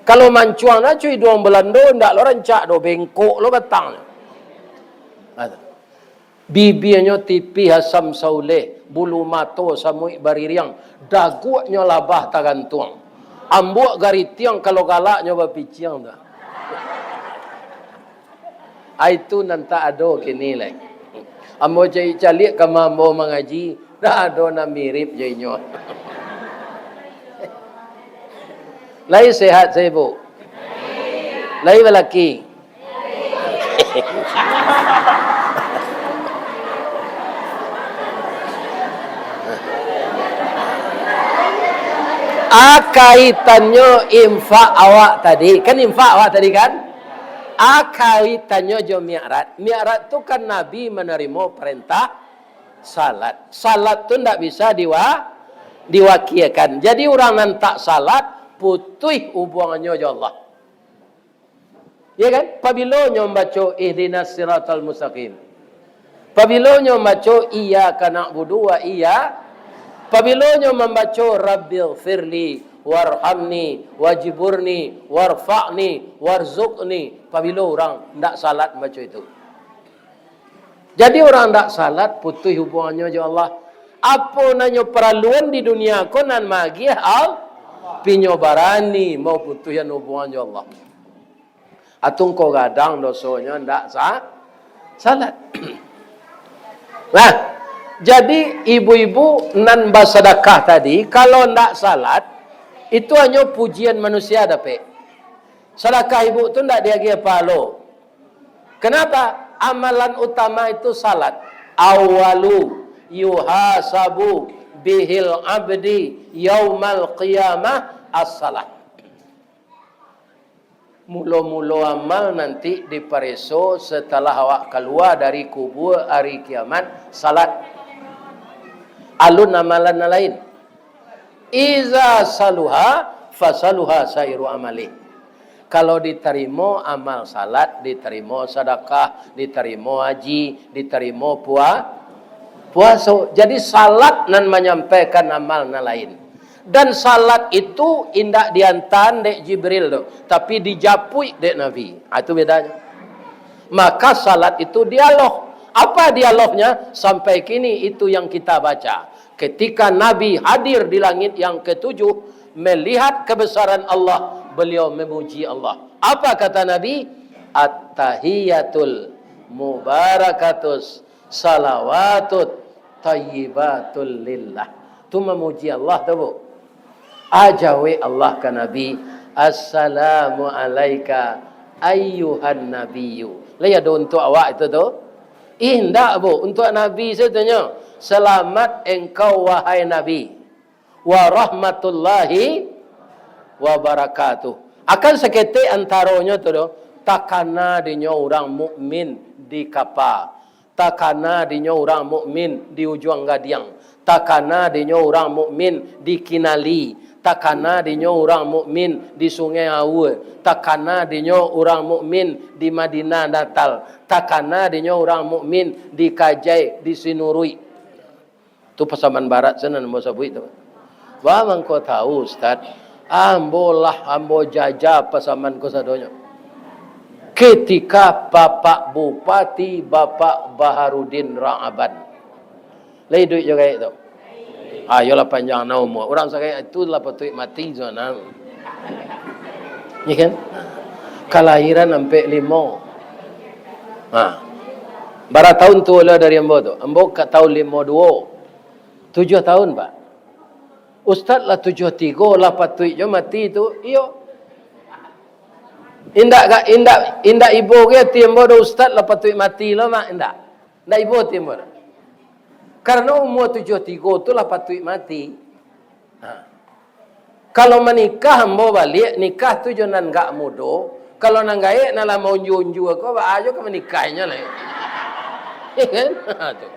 Kalau mancuang nah, cuy, iduang Belando, ndak lo rancak doh, bengkok lo batangnyo. Nah, tu. Bibianyo tipih asam sauleh, bulu mato samuik baririang, daguaknyo labah tagantuang. Ambuak garitiang kalau galaknyo bapiciang tu. Ai tu nan tak ado kini lai. Ambo caliak-caliak kama ambo mangaji, dak ado nan mirip jo inyo. Lai sehat, Saibuk? Lai balaki? A, kaitannyo infak awak tadi. Kan infak awak tadi, kan? A, kaitannyo jo mi'raj. Mi'raj tu kan Nabi manarimo parentah salat. Salat tu ndak bisa diwa-, diwakiakan. Jadi, urang nan tak salat, putuih ubuangannyo jo Allah. Ya kan? Pabilo nyo mambaco ihdinas siratal mustaqim. Pabilo nyo mambaco, "Iyyaka na'budu wa iyya-," pabilo nyo mambaco, "Rabbighfirli, warhamni, wajburni, warfa'ni, warzuqni," pabilo urang ndak salat mambaco itu. Jadi, urang ndak salat, putuih hubungannyo jo Allah. Apo nan nyo paraluan di dunia ko nan maagiah Allah, tapi nyo barani mau putuihan hubungan jo Allah. Atau ngko gadang dosonyo ndak sa-, salat. Nah, jadi ibu-ibu nan basadakah tadi, kalau ndak salat, itu hanyo pujian manusia dapek. Sadakah ibu tu ndak diagiah pahalo. Kenapa? Amalan utama itu salat. Awalu yuhasabu bihil abdi yaumal qiyamah as-salat. Mulo-mulo amal nanti dipareso setelah awak kalua dari kubua ari kiamat, salat. Alun amalan nan lain. Iza saluha, fasaluha sairu amalih. Kalau ditarimo amal salat, ditarimo sadakah, ditarimo haji, ditarimo pua-, puaso. Jadi, salat nan manyampaikan amal nan lain. Dan salat itu indak diantaan dek Jibril tu, tapi dijapuik dek Nabi. Ah, itu bedanyo. Maka salat itu dialog. Apa dialognya? Sampai kini itu yang kita baca. Ketika Nabi hadir di langit yang ketujuh, melihat kebesaran Allah, beliau memuji Allah. Apa kata Nabi? "At-tahiyatul mubarakatus salawatut thayyibatul lillah." Tu mamuji Allah tu, Bu. Ajawek Allah ka Nabi, "Assalamu alaika ayyuhan nabiyyu." Lai ado untuak awak itu tu? Indak, Bu. Untuak Nabi sajo nyo. "Selamat engkau, wahai Nabi. Wa rahmatullahi wa barakatuh." Akan saketek antaronyo tu doh, takana dinyo urang mukmin di kapa, takana dinyo urang mukmin di Ujuang Gadiang, takana dinyo urang mukmin di Kinali, takana dinyo urang mukmin di Sungai Aur, takana dinyo urang mukmin di Madinah Natal, takana dinyo urang mukmin di Kajai, di Sinuruik. Tu Pasaman Barat sinan ambo sabuik tu. Baa mangko tahu, Ustaz? Ambo lah, ambo jaja Pasaman ko sadonyo. Ketika Bapak Bupati, Bapak Baharudin Ra'aban. Lai iduik jo gaek tu? Ah, iyolah, panjang na umua. Urang sagaek itu lah patuik mati sabananyo. Iya kan? Kalahiran ampek limo. Ha. Bara tahun tuo lo dari ambo tu? Ambo ka tahun limo duo. Tujuah tahun, Pak. Ustaz lah tujuah tigo, lah patuik jo mati tu. Iyo. Indak ga-, indak, indak ibo ge ati ambo do, ustaz lah patuik mati lo, Mak. Indak. Indak ibo ati ambo do. Karano umua tujuah tigo tu lah patuik mati. Ha. Kalau manikah ambo baliak, nikah tu jo nan gak mudo. Kalau nan gaek nan lah maunjua-unjua ko, baa jo ka manikahnyo lai. Iya kan? Ha, tu.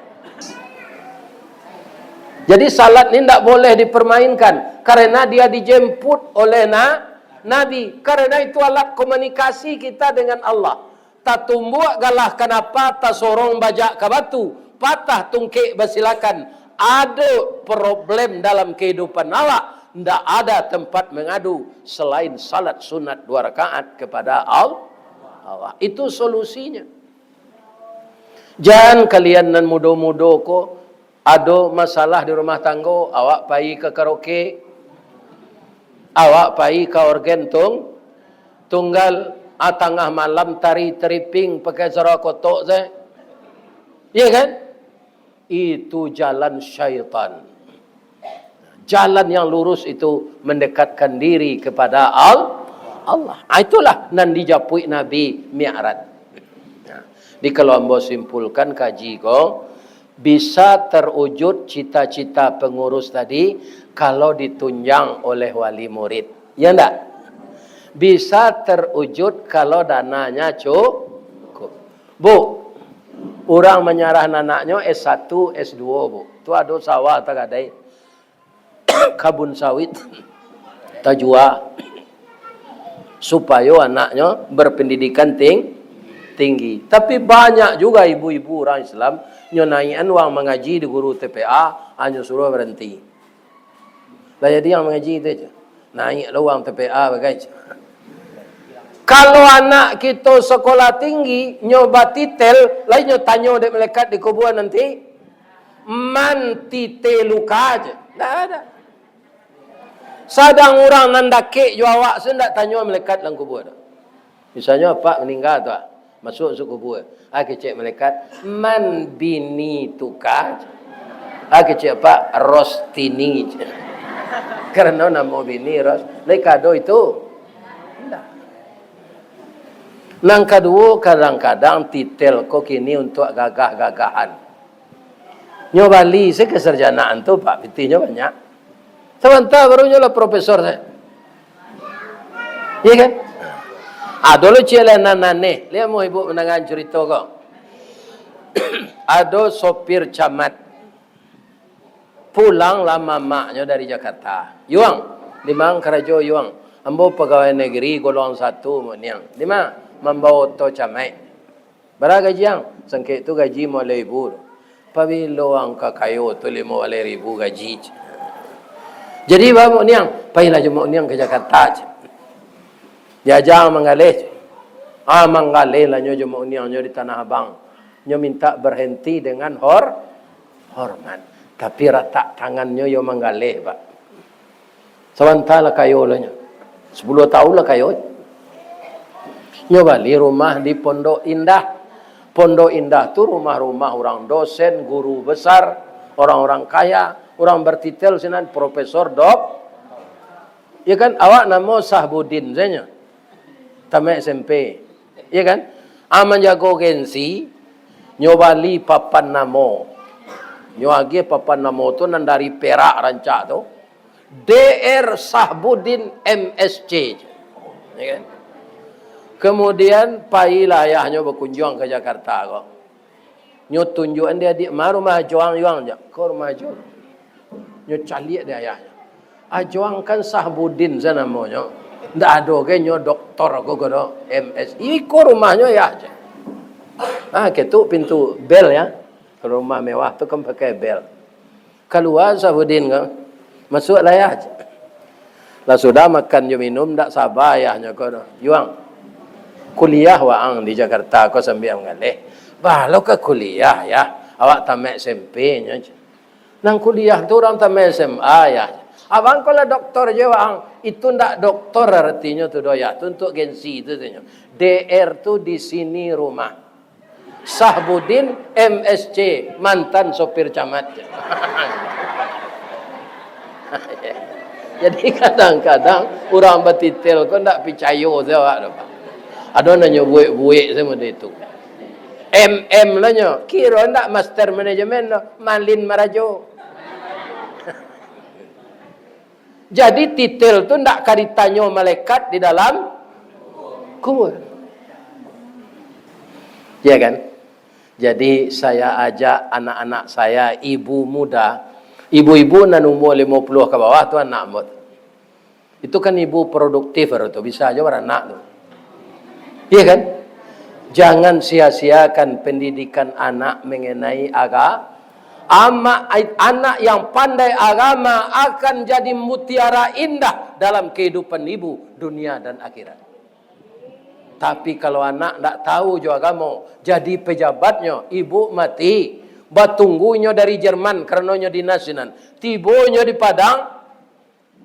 Jadi, salat ni ndak boleh dipermainkan, karena dia dijemput oleh na-, Nabi. Karena itu alat komunikasi kita dengan Allah. Tatumbuak galah kanapa, tasorong bajak ka batu, patah tungkek basilakan. Ado problem dalam kehidupan awak, ndak ada tempat mengadu selain salat sunat dua rakaat kepada Al-, Allah. Itu solusinya. Jan kalian nan mudo-mudo ko, ado masalah di rumah tanggo, awak pai ka karaoke, awak pai ka orgen tung-, tunggal, a tangah malam tari tariping pakai sarawa kotok se. Iya kan? Itu jalan syaitan. Jalan yang lurus itu mendekatkan diri kepada Al-, Allah. Ah, itulah nan dijapuik Nabi Mi'raj. Nah, jadi kalau ambo simpulkan kaji ko, bisa terwujud cita-cita pengurus tadi kalau ditunjang oleh wali murid. Ya ndak? Bisa terwujud kalau dananya cukup. Bu, urang manyarah anaknyo S satu, S dua, Bu. Tu ado sawah tagadai. Kabun sawit tajua, supayo anaknyo berpendidikan ting-, tinggi. Tapi banyak juga ibu-ibu urang Islam, nyo naiakan uang mangaji di guru T P A, hanyo suruah baranti. Lah jadi yang mangaji tu aja. Naiak lo uang T P A bagai. Kalau anak kito sekolah tinggi, nyo batitel, lai nyo tanyo dek malaikat di kubua nanti, "Man titeluka?" je. Ndak ada. Sadang urang nan dakek jo awak se ndak tanyo malaikat dalam kubua tu. Misalnyo apak maningga tu, ah, masuak masuk kubua. Ah, kecek malaikat, "Man binituka?" Ah, kecek apak, "Rostini." Karano namo bini Ros, lai ka ado itu. Indak. Nan kaduo, kadang-kadang titel ko kini untuak gagah-gagahan. Nyo bali se kasarjanaan tu, Pak, pitihnyo banyak. Sabanta baru nyo lah profesor se. Iya kan? Ado lo ciek lah nan aneh. Liek mo ibu mandangan curito ko. Ado sopir camat. Pulang lah mamaknyo dari Jakarta. "Yuang, di ma ang karajo, Yuang?" "Ambo pagawai negeri golongan satu, Mak Niang." "Di ma?" "Mambawa oto camaik." "Bara gaji ang?" "Sangkek tu gaji malai ibu tu." "Pabilo ang ka kayo tu limo baleh ribu gaji?" Jadi, ba Mak Niang, pailah jo Mak Niang ka Jakarta. Diaja ang manggaleh. Ah, manggaleh lah nyo jo Mak Niang nyo di Tanah Abang. Nyo minta berhenti dengan hor-, hormat. Tapi ratak tangannyo yo manggaleh, Pak. Sabanta lah kayo lah nyo. Sapuluah tahun lah kayo. Nyo bali rumah di Pondok Indah. Pondok Indah tu rumah-rumah urang dosen, guru besar, orang-orang kaya, urang bertitel sinan profesor, dok. Ya kan? Awak namo Sahbudin sajo. Tamat S M P. Ya kan? Ah, manjago gengsi, nyo bali papan namo. Nyo agiah papan namo tu nan dari Perak rancak tu. D R Sahbudin M S C. Ya kan? Kemudian, pailah ayahnyo bakunjuang ka Jakarta ko. Nyo tunjuakan di adiak, "Ma rumah ajo ang, Yuang?" jak. "Ko rumah ajo." Nyo caliak di ayahnyo. "Ajo ang kan Sahbudin se namonyo. Ndak ado ge nyo doktor ko, ko do, M S. Iko rumahnyo, Yah," jak. Ah, ketuk pintu, bel, ya. Kalau rumah mewah tu kan pakai bel. Kalua Sahbudin ko. Masuaklah, Yah. Lah sudah makan jo minum, ndak saba ayahnyo ko do. "Yuang, kuliah waang di Jakarta ko sambia manggaleh." "Bah, lo ka kuliah, Yah? Awak tamat S M P nyo." "Nan kuliah tu urang tamat S M A, Yah." "Abang ko lah doktor je waang." "Itu ndak doktor aratinyo tu do, Yah. Tu untuak gengsi tu," tu nyo. "D R tu di sini rumah." Sahbudin, M S C, mantan sopir camat. Jadi, kadang-kadang urang batitel ko ndak picayo se awak do, Pak. Ado nan nyo buek-buek se model itu. M M lah nyo, kiro ndak master manajemen do, malin marajo. Jadi, titel tu ndak ka ditanyo malaikat di dalam kubua. Ya kan? Jadi, saya ajak anak-anak saya, ibu muda, ibu-ibu nan umur limo puluah ka bawah tu anak ambo tu. Itu kan ibu produktif baru tu, bisa aja baranak tu. Iya kan? Jangan sia-siakan pendidikan anak mengenai aga-, ama-, anak yang pandai agama akan jadi mutiara indah dalam kehidupan ibu, dunia dan akhirat. Tapi kalau anak ndak tahu jo agamo, jadi pejabatnyo, ibu mati, batunggunyo dari Jerman, karano nyo dinas sinan. Tibonyo di Padang,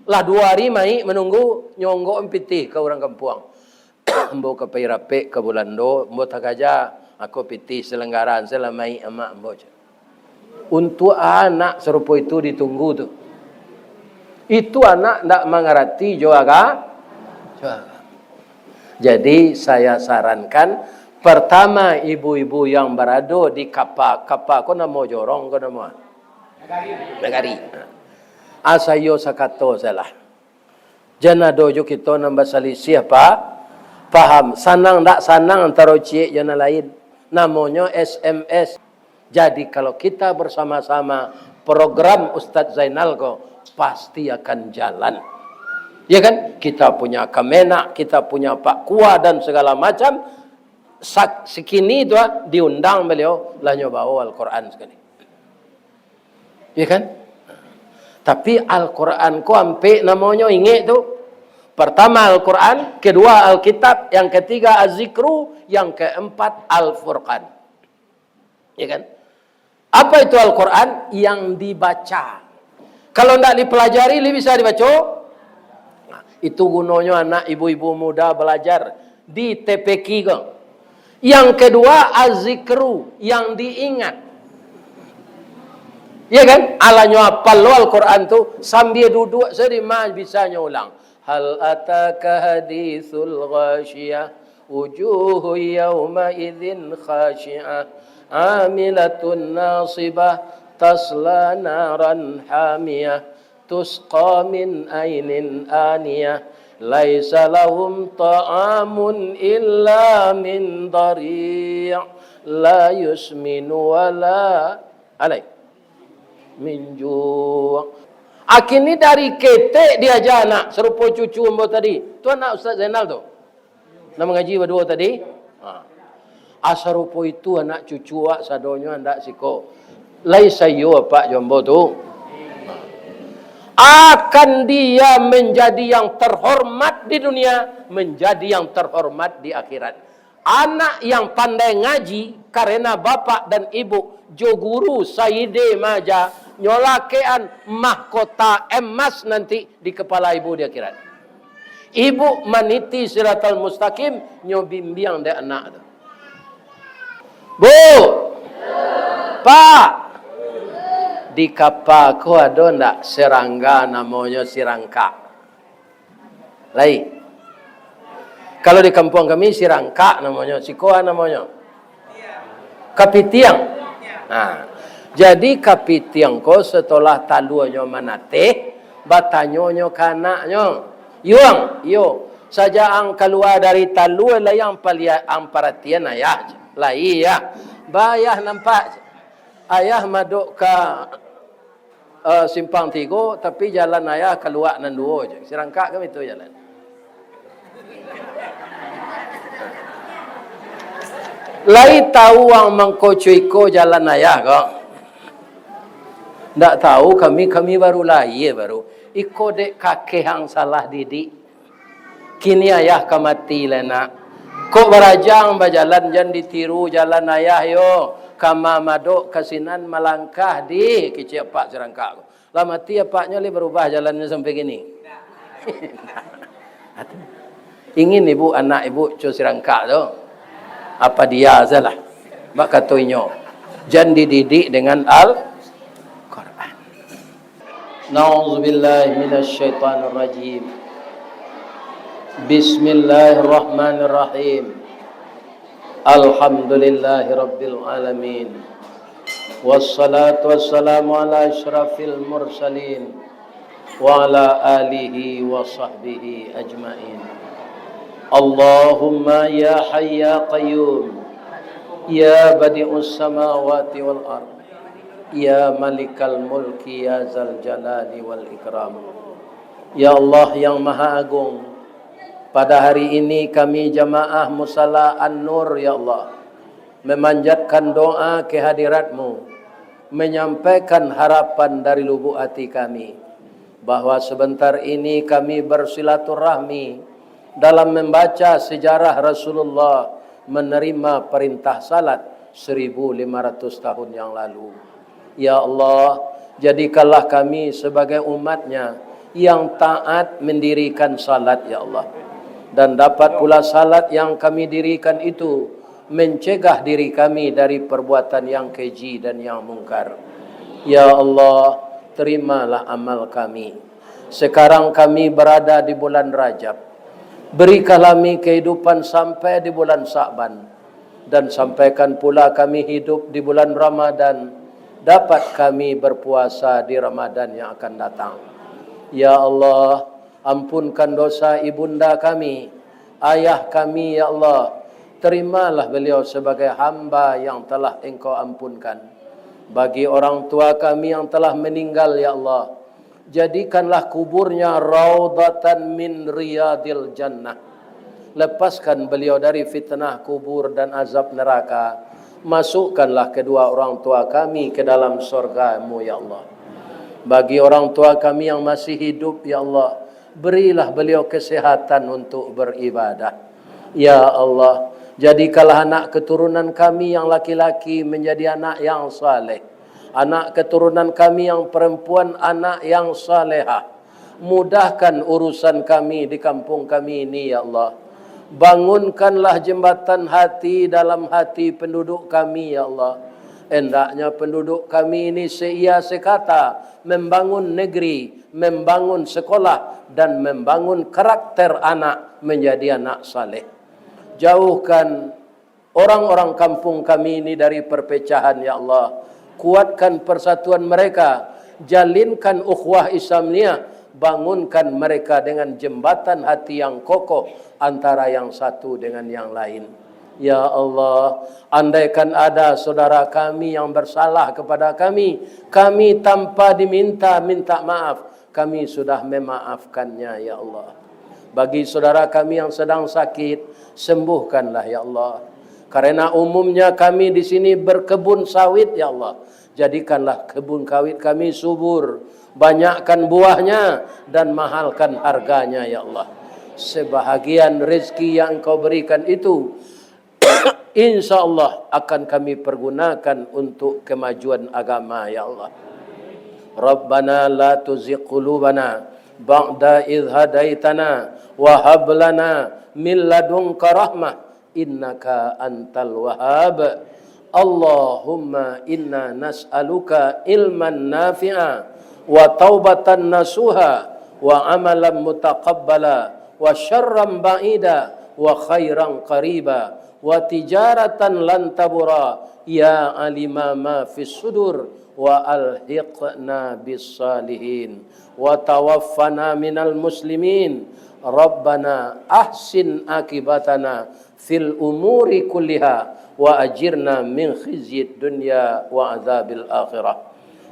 lah duo ari maik manunggu, nyonggok pitih ka urang kampuang. Ambo ka pai rapek ka Bulando, ambo takaja, ako pitih salanggaran, salamaik amak ambo, cak. Untuak anak sarupo itu ditunggu tu. Itu anak ndak mangarati jo aga-, jo agamo. Jadi, saya sarankan, pertama, ibu-ibu yang barado di kapa, kapa ko namo jorong ko namo? Nagari. Asayo sakato salah. Jan ado jo kito nan basalisiah pa-, paham. Sanang ndak sanang antaro ciek jo nan lain. Namonyo S M S. Jadi, kalau kita bersama-sama, program Ustadz Zainal ko pasti akan jalan. Ya kan? Kita punya Kemenak, kita punya Pak Kua dan segala macam. sak-, sakini tu, ah, diundang baliau, lah nyo bawo Al-Quran sakali. Ya kan? Tapi Al-Quran ko ampek namonyo, ingek tu. Pertama Al-Quran, kedua Alkitab, yang ketiga Az-Zikru, yang keempat Al-Furqan. Ya kan? Apa itu Al-Quran? Yang dibaca. Kalau ndak dipelajari, li bisa dibaco? Nah, itu gunonyo anak ibu-ibu muda belajar di T P Q ko. Yang kedua, Az-Zikru, yang diingat. Ya kan? Alanyo apal lo Al-Quran tu, sambia duduak sajo mah bisa nyo ulang. Hal ataka hadithul ghasyiyah, wujuhu yauma'idzin khasyi'ah, amilatun nasibah, tasla naran hamiyah, tusqa min ainin aniyah, laisa lahum ta'amun illa min dari', la yusminu wa la alai min ju'. Akini dari ketek diaja anak, sarupo cucu ambo tadi. Tu anak Ustaz Zainal tu. Nan mangaji baduo tadi. Ha. Asarupo itu anak cucu awak sadonyo andak siko. Lai saiyo apak jo ambo tu. Akan dia menjadi yang terhormat di dunia, menjadi yang terhormat di akhirat. Anak yang pandai ngaji, karena bapak dan ibu jo guru saide maja, nyo lakekan mahkota emas nanti di kepala ibu di akhirat. Ibu maniti siratal mustaqim, nyo bimbiang dek anak tu. Bu, Pak, di kapa ko ado ndak serangga namonyo sirangkak? Lai. Kalau di kampuang kami, sirangkak namonyo, siko namonyo. Kapitiang. Nah, jadi kapitiang ko setelah taluanyo manateh, batanyonyo ka anaknyo, "Yuang, iyo, sajak ang kalua dari talua, lai ang palia-, ang paratian ayah?" "Lai, Yah." "Ba ayah nampak, ayah madok ka eh, Simpang Tigo, tapi jalan ayah kalua nan duo je. Sirangkak kan itu jalan. Lai tahu ang mangko cuiko jalan ayah ko? Ndak tahu kami, kami baru lahia baru. Iko dek kakeh ang salah didik. Kini ayah ka mati lai, nak. Kok barajang bajalan, jan ditiru jalan ayah yo. Kama madok ka sinan malangkah di kicik apak sirangkak ko. Lah mati apaknyo, lai barubah jalannyo sampai kini. Ingin ibu, anak ibu co sirangkak tu. Apa dia salah? Bak kato inyo, jan dididik dengan Al-Quran. Na'udzubillahi minasyaitonirrajim. Bismillahirrahmanirrahim. Alhamdulillahirabbil alamin. Wassalatu wassalamu ala asyrafil mursalin wa ala alihi wa sahbihi ajmain. Allahumma ya Hayy ya Qayyum, ya Badi'us samawati wal ard, ya Malikal Mulki, ya Zal Jalali wal Ikram. Ya Allah yang Maha Agung, pada hari ini kami jamaah Musala An-Nur, ya Allah, memanjatkan doa kehadirat-Mu, menyampaikan harapan dari lubuk hati kami, bahwa sebentar ini kami bersilaturahmi dalam membaca sejarah Rasulullah menerima perintah salat seribu lima ratus tahun yang lalu. Ya Allah, jadikanlah kami sebagai umat-Nya yang taat mendirikan salat, ya Allah. Dan dapat pula salat yang kami dirikan itu mencegah diri kami dari perbuatan yang keji dan yang mungkar. Ya Allah, terimalah amal kami. Sekarang kami berada di bulan Rajab. Berikanlah kami kehidupan sampai di bulan Sa'ban. Dan sampaikan pula kami hidup di bulan Ramadan, dapat kami berpuasa di Ramadan yang akan datang. Ya Allah, ampunkan dosa ibunda kami, ayah kami, ya Allah. Terimalah beliau sebagai hamba yang telah Engkau ampunkan. Bagi orang tua kami yang telah meninggal, ya Allah, jadikanlah kuburnya raudatan min riyadil jannah. Lepaskan beliau dari fitnah kubur dan azab neraka. Masukkanlah kedua orang tua kami ke dalam sorga-Mu, ya Allah. Bagi orang tua kami yang masih hidup, ya Allah, berilah beliau kesehatan untuk beribadah. Ya Allah, jadikanlah anak keturunan kami yang laki-laki menjadi anak yang saleh, anak keturunan kami yang perempuan anak yang salehah. Mudahkan urusan kami di kampung kami ini, ya Allah. Bangunkanlah jembatan hati dalam hati penduduk kami, ya Allah. Hendaknya penduduk kami ini seiya sekata membangun negeri, membangun sekolah, dan membangun karakter anak menjadi anak saleh. Jauhkan orang-orang kampung kami ini dari perpecahan, ya Allah. Kuatkan persatuan mereka, jalinkan ukhuwah Islamiyah, bangunkan mereka dengan jembatan hati yang kokoh antara yang satu dengan yang lain. Ya Allah, andaikan ada saudara kami yang bersalah kepada kami, kami tanpa diminta minta maaf, kami sudah memaafkannya, ya Allah. Bagi saudara kami yang sedang sakit, sembuhkanlah, ya Allah. Karena umumnya kami di sini berkebun sawit, ya Allah. Jadikanlah kebun sawit kami subur, banyakkan buahnya, dan mahalkan harganya, ya Allah. Sebahagian rezeki yang Engkau berikan itu, insya Allah akan kami pergunakan untuk kemajuan agama, ya Allah. Rabbana la tuzigh qulubana ba'da idh hadaitana wa hab lana min ladunka rahmah innaka antal wahhab. Allahumma inna nas'aluka ilman nafi'a wa taubatan nasuha wa amalan mutaqabbala wa syarran ba'ida wa khairan qariba wa tijaratan lan tabura, ya alima ma fis sudur, wa alhiqna bis salihin, wa tawaffana minal muslimin. Rabbana ahsin akibatana fil umuri kulliha, wa ajirna min khizyid dunya wa adzabil akhirah.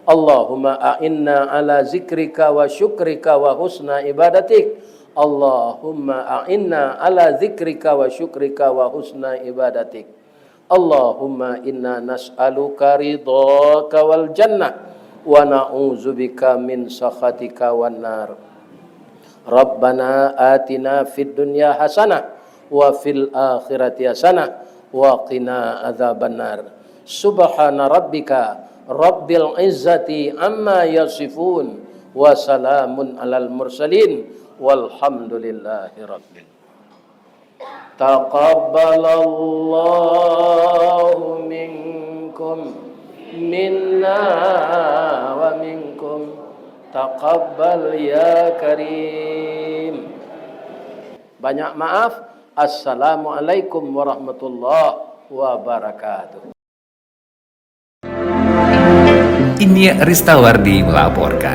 Allahumma a'inna ala zikrika wa syukrika wa husna ibadatik. Allahumma a'inna ala zikrika wa syukrika wa husna ibadatik. Allahumma inna nas'aluka ridhaka wal jannah, wa na'udzubika min sakhatika wan nar. Rabbana atina fid dunya hasanah, wa fil akhirati hasanah, wa qina adzabannar. Subhana rabbika rabbil izzati amma yasifun, wa salamun alal mursalin, walhamdulillahi rabbil. Taqabbalallahu minkum, minna wa minkum. Taqabbal ya karim. Banyak maaf. Assalamualaikum warahmatullahi wabarakatuh. Inyiak Ristawardi melaporkan.